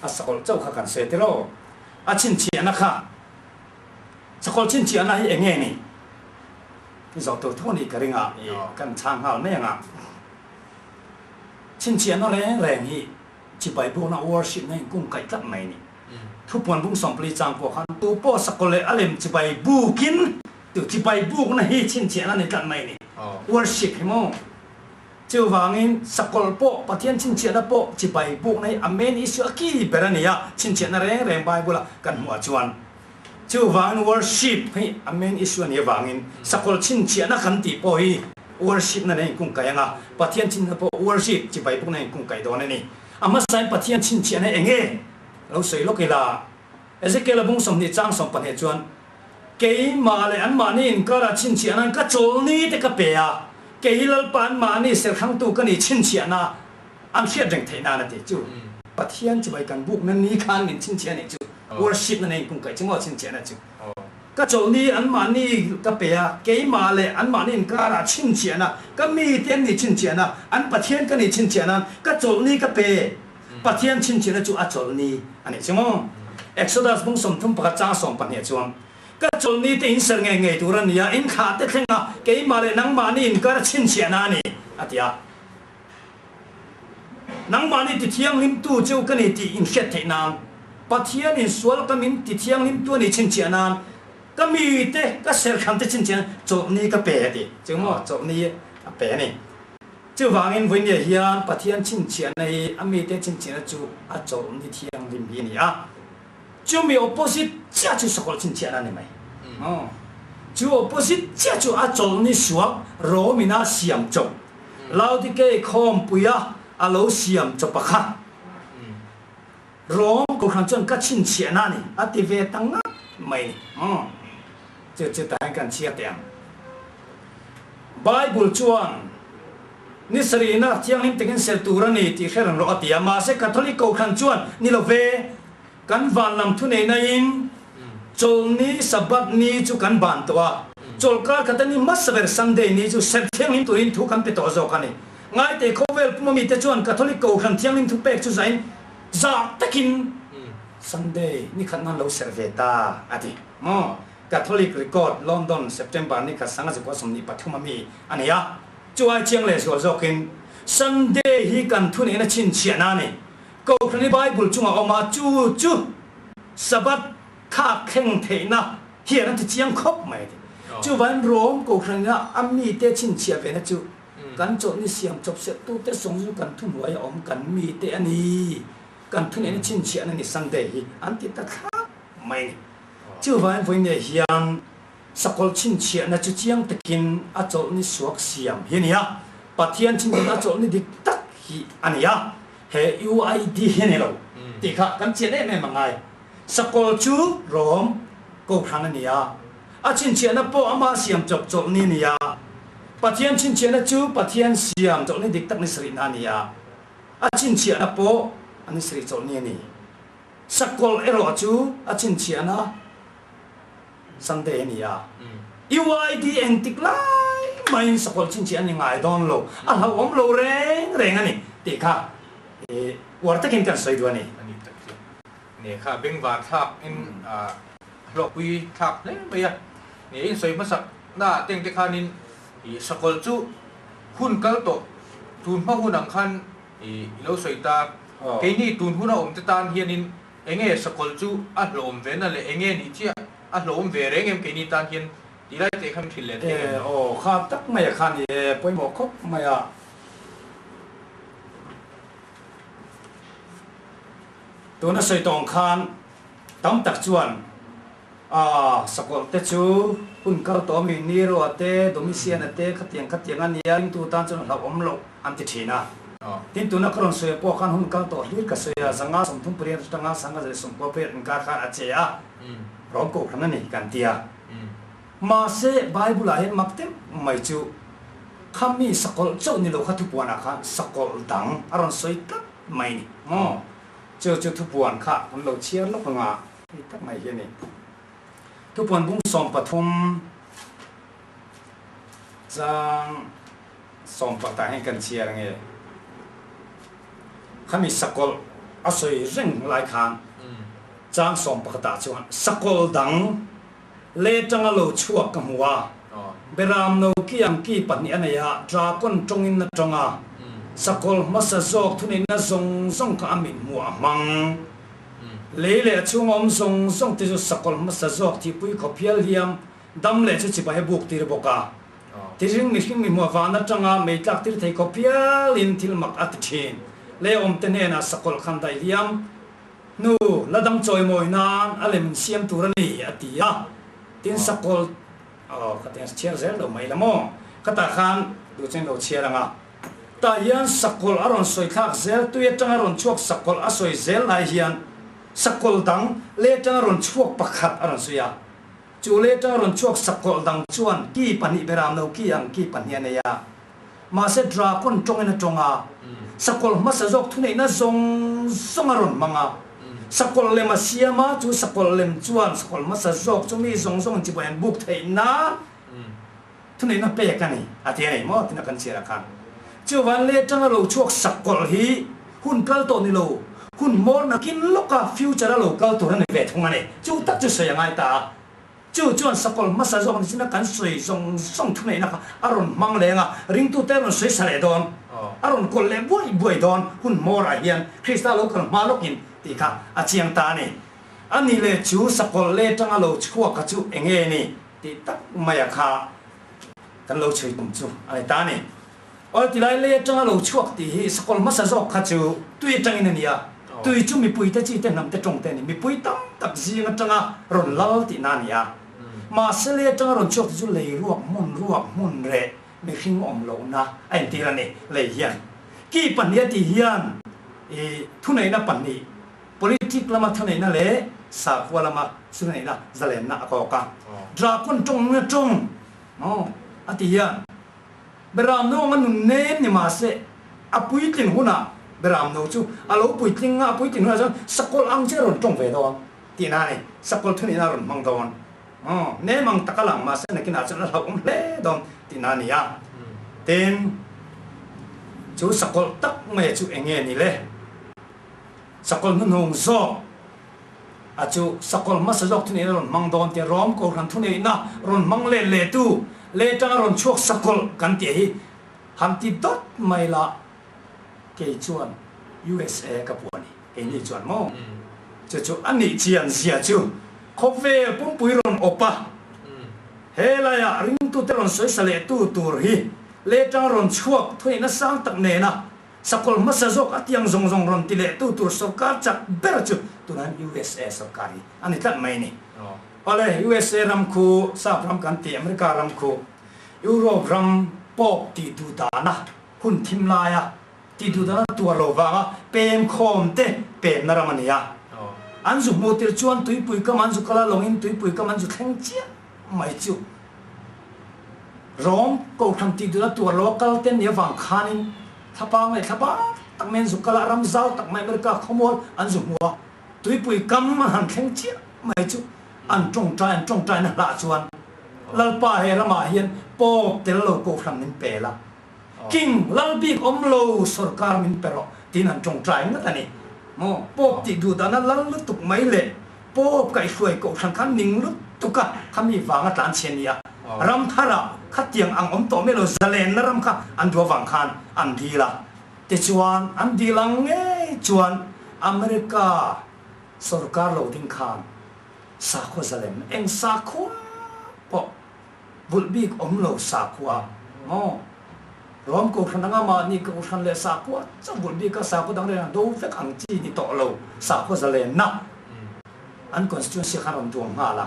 S2: a sakawlh chauh kha kan sawi tel aw. A chhinchhiahna kha, sakawlh chhinchhiahna hi eng nge ni? I zawh tur tho nih ka ring a, kan chhang nghal mai ang a. Chhinchhiahna reng reng hi chibai bukna worship na inkung kaih tlat mai a ni. Thupuan bung 14 chang pawh khan tu pawh sakawlh leh a lem chibai bukin tu chibai bukna hi chhinchhiahna ni tlat mai a ni. Worship hi maw? Chuvangin sakawlh pawh Pathian chhinchhiahna pawh chibai bukna hi a main issue a ki ber a ni a, chhinchhiahna reng reng Bible a kan hmuh ah chuan. Chuvangin worship hi a main issue a nih avangin sakawlh chhinchhiahna kan tih pawh hi worship na nen inkungkaih ang a, Pathian chhinchhiahna pawh worship chibai bawk nen inkungkaih dawn a ni. A hmasain Pathian chhinchhiahna eng nge lo sawi lawk ila, Ezekiel a bung 20 chang 12 chuan, Keimah leh anmahni inkara chhinchhiahnain ka chawlni te ka pe a, kei Lalpa anmahni serthlangtu ka nih chhinchhiahna an hriat reng theih nan a ti. Chu Pathian chibai kan bukna ni khan min chhinchhiah a nih chu. Worship na nei kung kaih chu maw chhinchhiahna chu. Ka chawlhni anmahni ka pe a, keimah leh anmahni inkarah chhinchhiahna, ka mite an nih chhinchhiahna, an Pathian ka nih chhinchhiah nan ka chawlhni ka pe. Pathian chhinchhiahna chu a chawlhni a nih chu maw? Exodus bung 31 chang 12 ah chuan, Ka chawlhni te inser ngei ngei tur a ni a, inthlah te thleng a, keimah leh nangmahni inkar chhinchhiahna a ni, a ti a. Nangmahni tithianghlimtu chu ka ni tih inhriat theih nan, Pathianin sual ka min tithianghlimtu a nih chhinchhiah nan, ka mite ka serhramte chhinchhiah nan chawlhni ka pe a ti. Chu maw chawlhni a pe a ni. Chuvangin vawinia hian Pathian chhinchhiahna hi a mite chhinchhiahna chu a chawlhni thianghlim hi a ni a. Chumi opposite chiah chu sakawlh chhinchhiahna a ni mai. Chu opposite chiah chu a chawlhni suak Rom-ina siam chawp Laodikei khawmpuia a lo siam chawp a kha. Rom kohhran chuan ka chhinchhiahna a ni a ti ve ta ngat mai ni. Chu chu tah hian kan chhiar teh ang. Bible chuan ni sarihna thianghlim takin sel tur a ni tih hre reng rawh a ti a, mahse Catholic kohhran chuan ni lo ve, kan van lam thuneihna in Chawlhni, Sabbath, ni chu kan ban tawh a, chawlhkar khat a ni hmasa ber Sunday ni chu serh thianghlim turin thu kan pe tawh zawk a ni. Ngaite khawvel puma mite chuan Catholic kohhran thianghlim thu pek chu zain zah takin Sunday ni khat nan lo serh ve ta a ti maw? Catholic Record, London, September ni khat sanga zakua 23 a mi a ni a. Chu ai chiang leh zual zawkin Sunday hi kan thuneihna chhinchhiahna a ni. Kohhran hi Bible chungah a awm a, chu chu Sabbath thlak thleng theihna hian a ti chiang khawp mai a ti. Chuvangin Rome Kohhranina a mite chhinchhiah vena chu kan chawlhni siam chawp serhtute sawng chu kan thuhnuai a awm kan mite a ni, kan thuneihna chhinchhiahna ni Sunday hi an ti ta thlak mai a ni. Chuvangin vawiinah hian sakawlh chhinchhiahna chu chiang takin a chawlhni suak siam hi a ni a, Pathian chhinchhiahna a chawlhni dik tak hi a ni a, he UID hi a ni lo tih kha kan chian em em a ngai. Sakawlh chu Rom Kohhran a ni a, a chhinchhiahna pawh ama siam chawp chawlhni a ni a, Pathian chhinchhiahna chu Pathian siam chawlhni dik tak ni sarihna a ni a, a chhinchhiahna pawh a ni sarih chawlhni a ni. Sakawlh erawh chu a chhinchhiahna Sunday a ni a, UID engtik lai maiin sakawlh chhinchhiah a ni ngai dawn lo, a hlauhawm lo reng reng a ni tih kha uar takin kan sawi duh a ni.
S1: A ni tak chu. Nge kha bengvar thlak in a hlawhpui thlak hle mai a. Nge in sawi hmasak na ah teng te khanin i sakawlh chu hun kal tawh tun hma hun ang khan I lo sawi ta, keini tun huna awm te tan hianin enge sakawlh chu a hlawm ve na leh enge nih chiah a hlawm ve reng em keini tan hian tih lai teh khan hrilh leh thei em?
S2: E aw, kha tak mai a khan i e pawimawh khawp mai a. Tuna sawi tawng khan tam tak chuan a sakawlh te chu hun kal tawh ami Nero-a te, Domitian-a te khatiang khatiang a nia ringtu tan chuan a hlauhawm loh an ti thin a. Tin tuna ka rawn sawi pawh khan hun kal tawh hlir ka sawi a, 538 atanga 1098 inkar khan a che a, rawng kohhran a ni kan ti a. Mahse Bible-ah hian mak deuh mai chu khami sakawlh chauh ni lo kha thupuanah khan sakawlh dang a rawn sawi tlat mai a ni maw? Chu chu thupuan kha kan lo chhiar lawk ang a. Hei tak mai hi a ni. Thupuan bung 13 chang 10 ah hian kan chhiar ange. Khami sakawlh a sawi reng lai khan chang 11 ah chuan sakawlh dang le tanga lo chhuak ka hmu a, Beram no ki ang ki pahnih a nei a, drakon tawngin a tawng a, sakawlh hmasa zawk thuneihna zawng zawng kha a mithmuh a hmang. Lei leh a chhunga awm zawng zawng te chu sakawlh hmasa zawk thihpui khawp hial hiam dam leh chu chibai a buk tir bawk a. Tihring mihring mihmuh van atanga mei tlak tir thei khawp hialin thil mak a ti thin. Lei awm te hnenah sakawlh khan daih hliam hnu la dam chawimawi nan a lem siam tur a ni a ti a. Tin sakawlh aw ka tiang chhiar zel lo mai la maw? Khatah khan duh chuan lo chhiar ang a. Tah hian sakawlh a rawn sawi thlak zel, tui atanga rawn chhuak sakawlh a sawi zel lai hian sakawlh dang lei atanga rawn chhuak pakhat a rawn sawi a. Chu lei atanga rawn chhuak sakawlh dang chuan ki pahnih beram lo ki ang ki pahnih a nei a. Mahse drakon tawngin a tawng a, sakawlh hmasa zawk thuneihna zawng zawng a rawn hmang a. Sakawlh lem a siam a, chu sakawlh lem chuan sakawlh hmasa zawk chu mi zawng zawng chibai an buk theih nan thuneihna pek a ni a ti a ni maw tina kan chhiar ah khan. Chuvan leh atanga lo chhuak sakawlh hi hun kal tawh ni lo, hun hmawr nakin lawka future a lo kal tur a ni ve thung a ni. Chu tak chu sawi a ngai ta a. Chu chuan sakawlh hmasa zawk ni china kan sawi zawng zawng thuneihna kha a rawn hmang leng a, ringtute a rawn sawi sa leh dawn, a rawn kawlh leh buai buai dawn hun hmawrah hian Krista lo kal hma lawkin tih kha a chiang ta a ni. A ni leh chu sakawlh leh tanga lo chhuak kha chu eng nge ni tih tak maia kha kan lo chhui tum chu a ni ta a ni. Aw tilai lei atanga lo chhuak tih hi sakawlh hmasa zawk kha chu tui atangin a ni a, tui chu mipuite chi te hnam te tawng te a ni, mipui tam tak zing atanga rawn lal tihna a ni a. Mahse lei atanga rawn chhuak tih chu lei ruak hmun ruak hmun reh mihring awm lohna a intir a ni lei hian. Ki pahnih a tih hian i thuneihna pahnih, politic lama thuneihna leh sakhua lama thuneihna zalenna a kawk a. Drakon tawngna tawng maw a ti hian. Beram no anga nun nem ni mahse, a puitling hunah beram no chu a lo puitling a, a puitling hunah chuan sakawlh ang che a rawn tawng ve dawn tihna a ni. Sakawlh thuneihna a rawn hmang dawn. Aw, nem ang tak a lang mahse nakinah chuan a hlauhawm hle dawn tihna a ni a. Tin, chu sakawlh tak mai chu eng nge ni le? Sakawlh hnuhnung zawk a chu sakawlh hmasa zawk thuneihna rawn hmang dawn tia Rom Kohhran thuneihna rawn hmang let leh tu leh tanga rawn chhuak sakawlh kan tih hi han ti dawt mai la kei chuan USA ka puah a ni keini chuan maw chu chu a nih chian zia chu khawvel pumpui rawn awp a helaiah ringtute rawn sawisa leh tu tur hi leh tanga rawn chhuak thuneihna sang tak nena Sakawlh hmasa zawk a tiang zawng zawng rawn ti leh tu tur sorkar chak ber chu tunah hian USA sorkar hi a ni tlat mai a ni. Awle, USA ram khu, Sap ram kan ti, America ram khu, Europe ram pawp tih duh dana hun thim laia tih duh dana tuar lo vanga pem khawm te pemna ram a ni a. An zu hmuh tir chuan tuipui kam an zu kal a, lawngin tuipui kam an zu thleng chiah mai chu. Rom Kohhran tih duhna tuar lo a kal te nia vang khanin thlapang leh thlapa tak mai an zu kal a, ram zau tak mai America khawmual an zu hmu a, tuipui kam an han thleng chiah mai chu an tawngtai an tawngtaina hlah chuan Lalpa he ramah hian pawp tel lo Kohhran min pe la, King lal bik awm lo sorkar min pe rawh tiin an tawngtai ngat a ni. Maw pawp tih duh dahna lal lutuk mai leh Pawp kaihhruai kohhran kha ning lutuk a, khami vanga tlan chhe nia. Ram tharah khatiang ang awm tawh mai lo, zalenna ram kha an duh avang khan an dil a. Tichuan an dil ang ngei chuan America sorkar lo ding khan sakhua zalenna eng sakhua pawh vulh bik awm lo sakhua maw? Rom kohhran anga mahni kohhran leh sakhua chauh vulh bik a sakhua dang reng a do vek ang chi ni tawh lo sakhua zalenna an constituency khan rawn duang nghal a.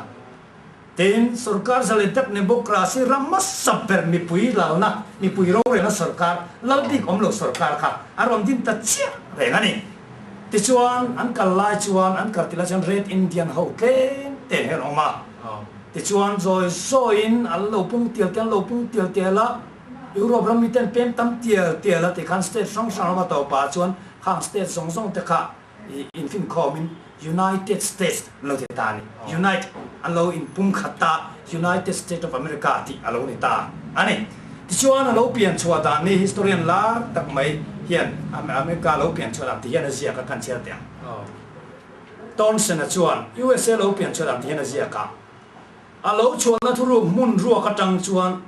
S2: Tin, sorkar zalen tak democracy ram hmasa ber mipui lalna, mipui rorelna sorkar, lal bik awm lo sorkar kha a rawn din ta chiah reng a ni. Tichuan, an kal lai chuan, an kal ti lai chuan Red Indian ho tlem te hian awm a. Tichuan zawi zawiin an lo pung tial tial, an lo pung tial tial a, Europe ram miten pem tam tial tial a tikhan state hrang hrang rama tawpah chuan khang state zawng zawng te kha infinkhawmin United States an lo ti ta a ni. Unite an lo inpumkhat ta, United States of America tih a lo ni ta a ni. Tichuan a lo pian chhuah dan ni historian lar tak mai hian America lo pian chhuah dan ti hian a ziak a kan chhiar teh ang. Townsend-a chuan USA lo pian chhuah dan ti hian a ziak a, a lo chhuahna thuruk hmun ruak atang chuan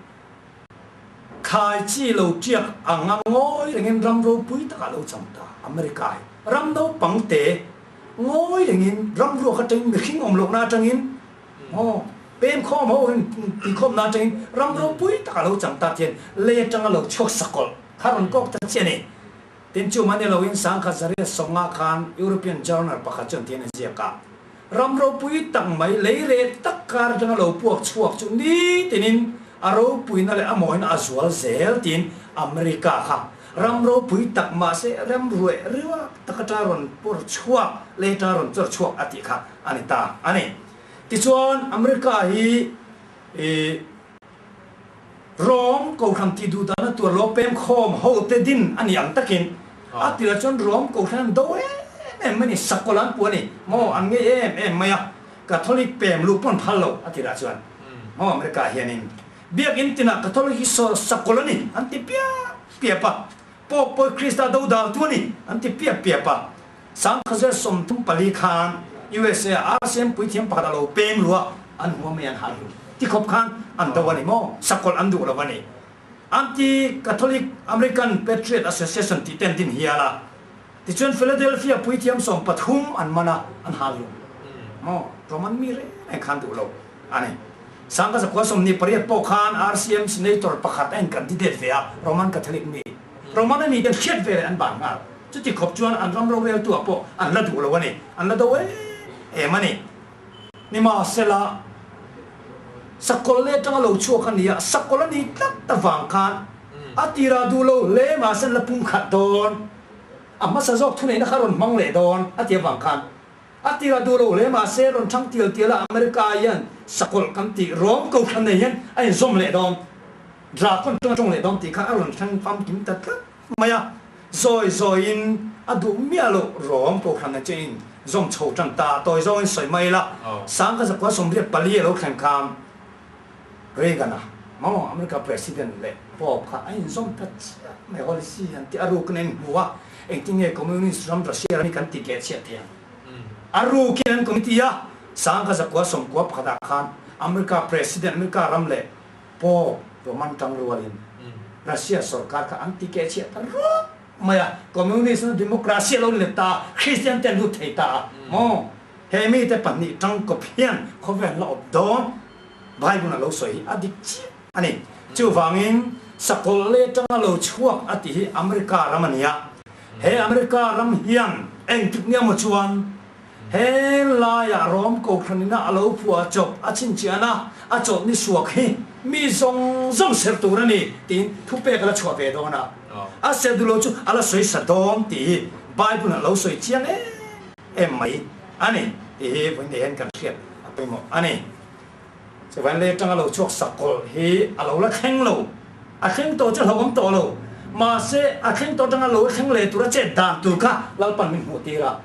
S2: thlai chi lo tiak ang a ngawi rengin ram ropui takah a lo chang ta. America hi ram naupang te ngawi rengin ram ruak atangin mihring awm lohna atangin aw pem khawm ho in tikhawmna atangin ram ropui takah a lo chang ta tihian lei atanga lo chhuak sakawlh kha rawn kawk ta chiah a ni. Tin chu mah ni loin 1900 sawmnga khan European journal pakhat chuan tiin a ziak a, Ram ropui tak mai lei reh tak kar atanga lo puak chhuak chu nitinin a ropuina leh a mawina a zual zel tiin America kha ram ropui tak mahse rem rueh riuak tak atanga rawn pawr chhuak lei atanga rawn chawr chhuak a tih kha a ni ta a ni. Tichuan America hi ih. Rom Kohhran tih duh dana tuar lo pem khawm ho te din a ni ang takin a tirah chuan Rom Kohhran an do em em em mai a ni, sakawlh an puh a ni maw, an ngei em em mai a, Catholic pem luh pawn phal lo a ti lah chuan maw America ah hianin biakinn tinah Catholic hi sakawlh a ni an ti piap piap a, Pope pawh Krista dodal tu a ni an ti piap piap a, 1934 khan USA ah RCM puithiam pakhat a lo pem luh a, an hmuam mai an hal hlum ti khawp khan an do a ni maw, sakawlh an duh lo a ni. Anti-Catholic American Patriot Association tih ten din hial a, tichuan Philadelphia puithiam 13 an man a, an hal hlum. Maw, Roman mi reng reng khan duh lo a ni. 1928 pawh khan RCM Senator pakhat a in-candidate ve a, Roman Catholic mi. Roman a miten hriat ve leh an ban nghal. Chuti khawp chuan an ram roreltu ah pawh an la duh lo a ni, an la do em em a ni. Nimahsela, sakawlh leh atanga lo chhuak a ni a, sakawlh a nih tlat avang khan a tirah duh lo hle mahse an la pum khat dawn, a hmasa zawk thuneihna kha a rawn hmang leh dawn a ti avang khan a tirah duh lo hle mahse rawn thang tial tial a, America hian sakawlh kan tih rawm kohhran nei hian a inzawm leh dawn, Drakon tawng tawng leh dawn tih kha a rawn thleng famkim ta tlat mai a. Zawi zawiin a duh miah loh rawng kohhran a chein zawm chho tan ta. Tawi zawngin sawi mai ila, 1984 a lo thleng khan Reagan-a maw America President leh Pope kha a inzawm ta chiah mai. Holy See an tih a rukin a inhmu a, engtin nge Communist ram Russia ram hi kan ti keh chhiat thei ang? A rukin an committee a, 1991 ah khan America President, America ram leh Pope Roman tangrualin Russia sorkar kha an ti keh chhiah ta ruak mai a, Communist na democracy a lo let ta a, Christian te an lut thei ta a maw? He mite pahnih tangkawp hian khawvel la awp dawn Bible a lo sawi hi a dik chiah a ni. Chuvangin sakawlh leh tanga lo chhuak a tih hi America ram a ni a, he America ram hian engtik nia maw chuan He laiah Rom Kohhranina a lo phuah chawp a chhinchhiahna a chawlh ni suak hi mi zawng zawng serh tur a ni tiin thupek a la chhuah ve dawn a. A serh duh lo chu a la sawi sa dawn tih hi Bible a lo sawi chiang em em mai a ni tih hi vawiin hian kan hriat a pawimawh a ni. Chuvain lei atanga lo chhuak sakawlh hi a lo la thleng lo. A thleng tawh chu a hlauhawm tawh lo. Mahse, a thleng tawh atanga lo thleng leh tura chet dan tur kha Lalpan min hmuh tir a.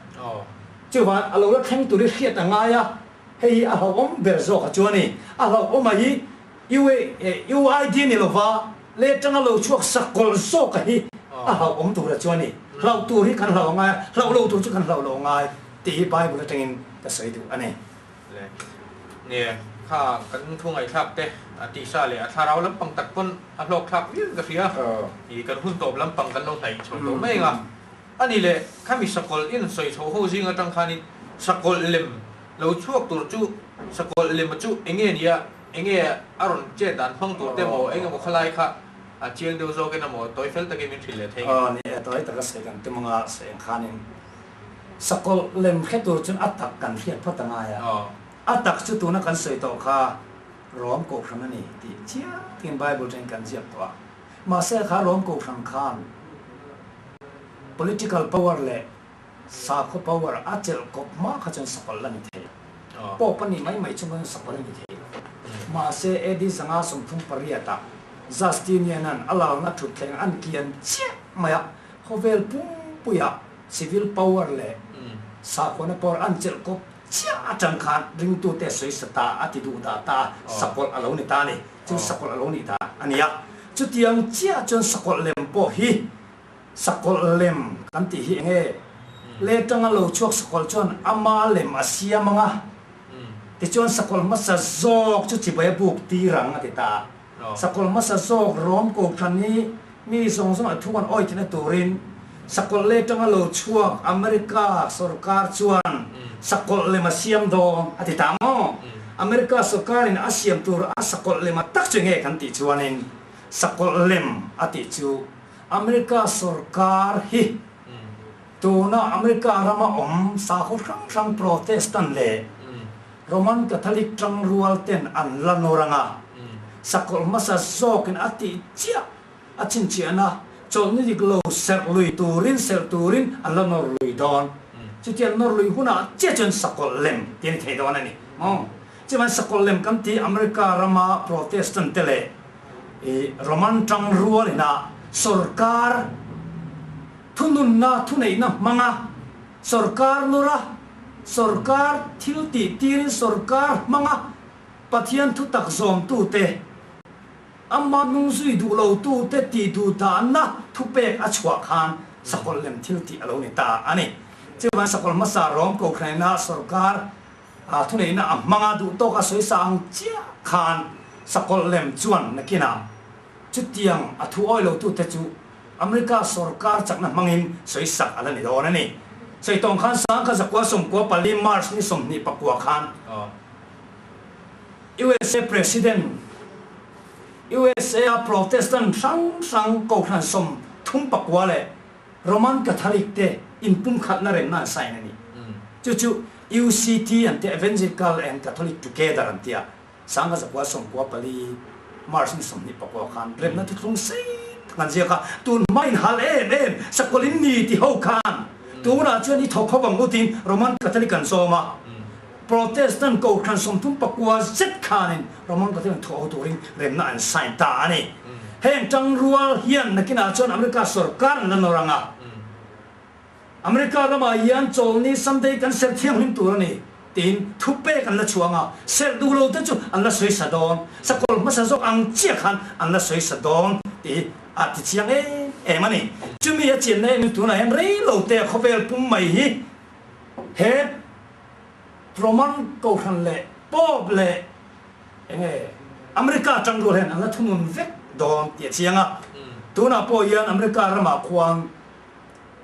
S2: Chuvain a lo la thleng tur hi hriat a ngai a, hei hi a hlauhawm ber zawk a chu a ni. A hlauhawm a hi UID ni lova lei atanga lo chhuak sakawlh zawk a hi a hlauhawm tur a chu a ni. Hlauh tur hi kan hlauh a ngai a, hlauh lo tur chu kan hlauh lo a ngai tih hi Bible atangin ka sawi duh a ni.
S1: Le nge kha kan thu ngaihthlak te a tisa leh a thlarau lampang tak pawn a hlawk thlak viau in ka hria. I kan hun tawp lampang kan lo hnaih chho tawh mai anga. A ni le, khami sakawlh in sawi chho ho zing atang khanin sakawlh lem lo chhuak tur chu sakawlh lem chu enge nia, enge a rawn chet dan hmang tur te maw, eng emaw khalai kha a chiang deuh zawkin emaw tawi fel takin min hrilh leh thei nge.
S2: Aw ni e, tawi taka sawi kan tum anga sawi ang khanin Sakawlh lem hre tur chuan a tak kan hriat phawt a ngai a. A tak chu tuna kan sawi tawh kha Rom Kohhran a ni tih chiang takin Bible atangin kan ziak tawh a. Mahse kha Rom Kohhran khan political power leh sakhaw power a chelh kawp hma kha chuan sakawlh la ni thei lo. Pope a nih mai mai chung khan sakawlh a ni thei lo. Mahse AD 538 ah Justinian-a'n a lalna thutthleng an kian chiah mai a, khawvel pumpuiah Civil power leh sakhuana power an chelh kawp chiah atang khan ringtute sawisa ta a ti duh dah ta a, sakawlh a lo ni ta a ni. Chu sakawlh a lo nih ta a ni a. Chutiang chiah chuan sakawlh lem pawh hi sakawlh lem kan tih hi enge letanga lo chhuak sakawlh chuan ama lem a siam ang a, tichuan sakawlh hmasa zawk chu chibai a buk tir ang a ti ta a. Sakawlh hmasa zawk rawm kohhran hi mi zawng zawng a thu an awi theihna turin sakawlh leh atanga lo chhuak America sorkar chuan sakawlh lem a siam dawn a ti ta maw? America sorkarin a siam tur a sakawlh lem a tak chu enge kan tih chuanin sakawlh lem a tih chu America sorkar hi tuna America rama awm sakhaw hrang hrang Protestant leh Roman Catholic tangrual ten an la nawr anga, sakawlh hmasa zawkin a tih chiah a chhinchhiahna chawlhni dik lo serh lui turin serh turin an la nawr lui dawn. Chutiang nawr lui hunah chiah chuan sakawlh lem tih a ni thei dawn a ni. Maw? Chuvangin sakawlh lem kan tih America rama Protestant te leh Roman tangrual ina sorkar thununna thuneihna hmanga, Sorkar nawr a, sorkar thil tih tirin sorkar hmang a, Pathian thutak zawmtute, Amah nung zui duh lotute tih duh dahna thupek a chhuah khan sakawlh lem thil tih a lo ni ta a ni. Chuvang sakawlh hmasa rawm kohhranina sorkar thuneihna a hmanga duh tawk a sawi sa ang chiah khan sakawlh lem chuan nakinah chutiang a thu awi lotute chu America sorkar chakna hmangin sawi sak a la ni dawn a ni. Sawi tawng khan sangkhat zakua 94 March ni 29 khan USA President, USA a Protestant hrang hrang kohhran 39 leh Roman Catholic te inpumkhatna remna an sign a ni. Chu chu UCT an tia, Evangelical and Catholic Together an tia, 1994 March ni 29 khan remna thuthlung sei tak an ziak a, tun hma inhal em em sakawlin ni ti ho khan tunah chuan i thawk ho ang u tiin Roman Catholic an zawm a. Protestant kohhran 39 zet khanin Roman Catholic thawh ho turin remna an sign ta a ni. Heng tangrual hian nakinah chuan America sorkar an la nawr ang a. America ramah hian chawlni Sunday kan serh thianghlim tur a ni tiin thupek an la chhuang a, serh duh lo te chu an la sawi sa dawn, sakawlh hmasa zawk ang chiah khan an la sawi sa dawn tih a ti chiang em em a ni. Chumi a chianna em in tunah hian rei lo te khawvel pum mai hi he Roman Kohhran leh Pope leh enge America tangrual hian an la thunun vek dawn tih a chiang a. Tunah pawh hian America ramah khuan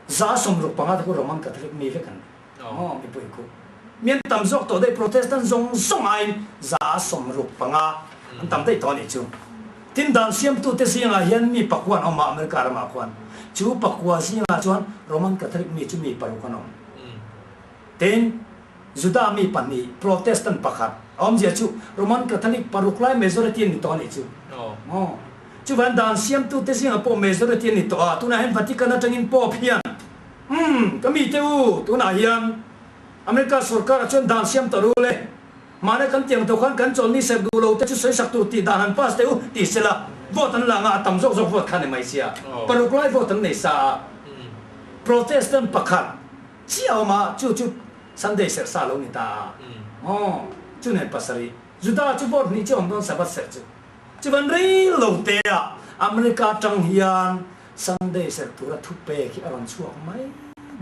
S2: 65% te khu Roman Catholic mi vek an ni. Aw mipui khu mi an tam zawk tawh daih Protestant zawng zawng aiin 65% an tam daih tawh a nih chu. Tin dan siamtute zingah hian mi pakua an awm a America ramah khuan. Chu pakua zingah chuan Roman Catholic mi chu mi paruk an awm. Tin, Juda mi pahnih, Protestant pakhat, a awmzia chu Roman Catholic paruk lai majority an ni tawh a nih chu. Aw. Chuvan dan siamtute zingah pawh majority an ni tawh a, tunah hian Vatican atangin Pope hian, Umm, ka mite u, tunah hian America sorkarah chuan dan siam ta rul e. Mahni kan tiang tawh khan kan chawlni serh duh lo te chu sawi sak tur tih dan han pass teh u ti sela, vote an la anga a tam zawk zawk vote kha ni mai sia. Paruk lai vote an nei sa a. Protestant pakhat. Chiah awm a, chu chu Sunday serh sa lo ni ta a. Aw, chu nen pasarih. Juda chu vote hnih chiah awm dawn Sabbath serh chu. Chuvan rei lo te a America atang hian Sunday serh tura thu pek hi a rawn chhuak mai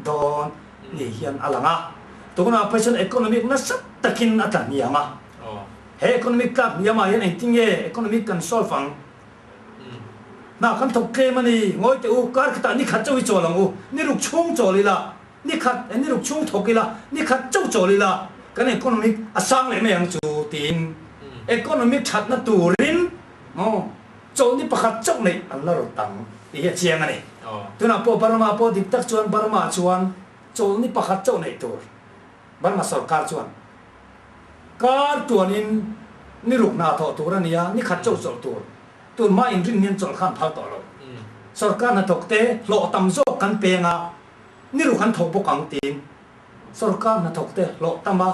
S2: dawn ni hian a lang a. Tunah phei chuan economic nasa takin a tla hniam a. He economic tlak hniam ah hian engtin nge economic kan solve ang? Hna kan thawk tlem a ni. Ngawi teh u, kar khatah ni khat chauh i chawl ang u. Ni ruk chhung chawl ila, ni khat, ni ruk chhung thawk ila, ni khat chauh chawl ila, kan economic a sang leh mai ang chu tiin economic thatna turin maw chawlhni pakhat chauh neih an la rawt ang tih hi a chiang a ni. Tunah pawh Burma pawh dik tak chuan Burma chuan chawlhni pakhat chauh neih tur Burma sorkar chuan Kar tuanin ni ruk hna thawh tur a ni a, ni khat chauh chawlh tur. Tun hma inrin hian chawlh kha an phal tawh lo. Sorkar hnathawkte hlawh tam zawk kan peng a, ni ruk an thawk bawk ang tiin sorkar hnathawkte hlawh tam a,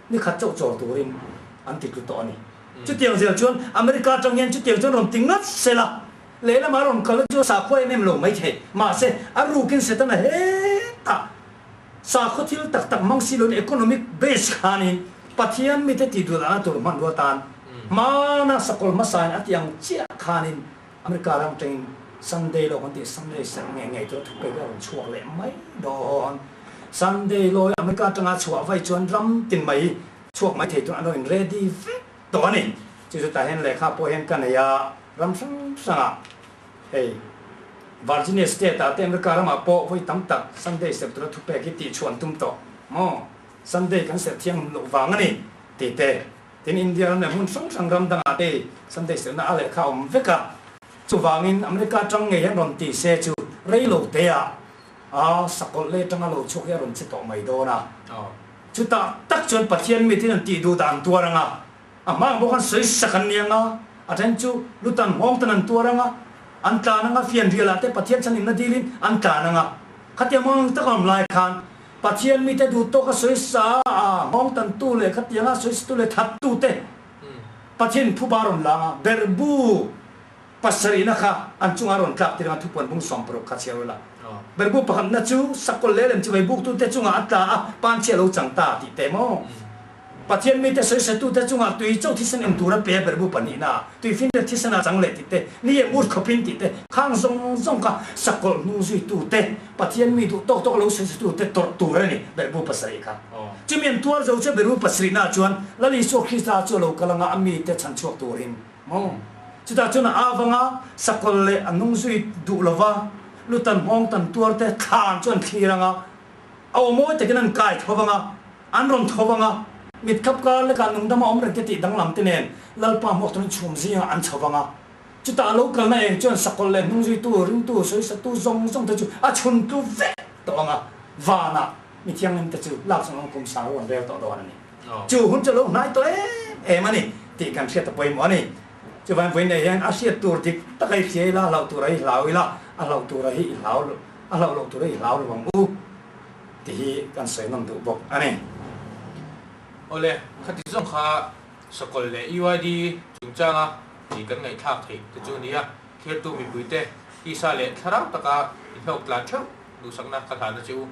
S2: ni khat chauh chawl turin an ti tlu tawh a ni. Chutiang zel chuan America atang hian chutiang chuan rawn ti ngat sela, lehlamah rawn kal chu sakhua em em lo maithei. Mahse, a rukin Setana hetah Sakhaw thil tak tak hmang si loin economic base khanin Pathian mite tih duh dahna tur hmanrua tan hmana sakawlh hmasain a tih ang chiah khanin America ram tangin Sunday law kan tih Sunday serh ngei ngei tura thupek a rawn chhuak leh mai dawn. Sunday law hi America atanga chhuah vaih chuan ram tin mai chhuak mai thei tur an lo in ready vek tawh a ni. Chu chu tah hian lehkha pawh hian ka nei a, ram hrang hrangah Hei, Virginia State ah te America ramah pawh vawi tam tak Sunday serh tura thupek hi tih chhuah an tum tawh maw? Sunday kan serh thianghlim loh vang a ni tih te. Tin, India ram leh hmun hrang hrang ram dangah te Sunday serhna a lehkha a awm vek a. Chuvangin America atang ngei hian rawn ti se chu rei lo te ah a sakawlh leh atanga lo chhuak hi a rawn che tawh mai dawn a. Chutah tak chuan Pathian mitin an tih duh dan an tuar ang a. A hma bawk an sawi sak an ni ang a, a then chu lutan nghawng tan an tuar ang a, an tlan ang a, fianrial ah te Pathian chhan inna dilin an tlan ang a. Khatiang hmang tak a awm lai khan Pathian mite duh tawk a sawi sa a, nghawng tan tu leh khatiang a sawi sa tu leh that tu te Pathian phuba a rawn lang a, berhbu pasarihna kha an chungah a rawn tlak tir ang a, thupuan bung 60 kha chhiar ula. Berhbu pakhatna chu sakawlh leh lem chibai buktute chungah a tla a, panchhi a lo chang ta tih te maw? Pathian mite sawisatute chungah tui chauh thisen in tur a pe a berhbu pahnihna tui finriat thisen a chang leh tih te, ni em ut khawpin tih te, khang zawng zawng kha sakawlh hnung zuitute, Pathian mi duh tawk tawk lo sawisatute tawrh tur a ni berhbu pasarih kha. Chumi an tuar zo chu berhbu pasarihnaah chuan Lal Isua Krista chu a lo kal anga a mite chhanchhuak turin maw? Chutah chuan a avanga sakawlh leh a hnung zui duh lova lutan nghawng tan tuarte thlan chu an thlir anga a aw mawi takin an kai tho vanga, An rawn tho vang a, mit khap kar lekah nungdama awm reng te tih danglam te nen Lalpa hmuak turin chhum zingah an chho vang a. Chutah a lo kalna eng chuan sakawlh leh hnungzuitu, ringtu, sawisatu zawng zawng te chu a chhun tlu vek tawh ang a, vanah mi thianghlim te chu lak chhun awm kum sang ruan rel tawh dawn a ni. Chu hun chu a lo hnai tawh em em a ni tih kan hriat a pawimawh a ni. Chuvangin vawiin nei hian a hriat tur dik tak a i hria ila, a hlauh tur a i hlau ila, a hlauh tur a hi i hlau, a hlauh loh tur a i hlau lo ang u. Ti hi kan sawi nawm duh bawk a ni.
S1: Awle, khati zawng kha Sakawlh leh UID chungchanga tih kan ngaihthlak theih te chu nia, thirtu mipuite tisa leh thlarau taka inhlawk tlan theuh duhsakna ka hlan a che u.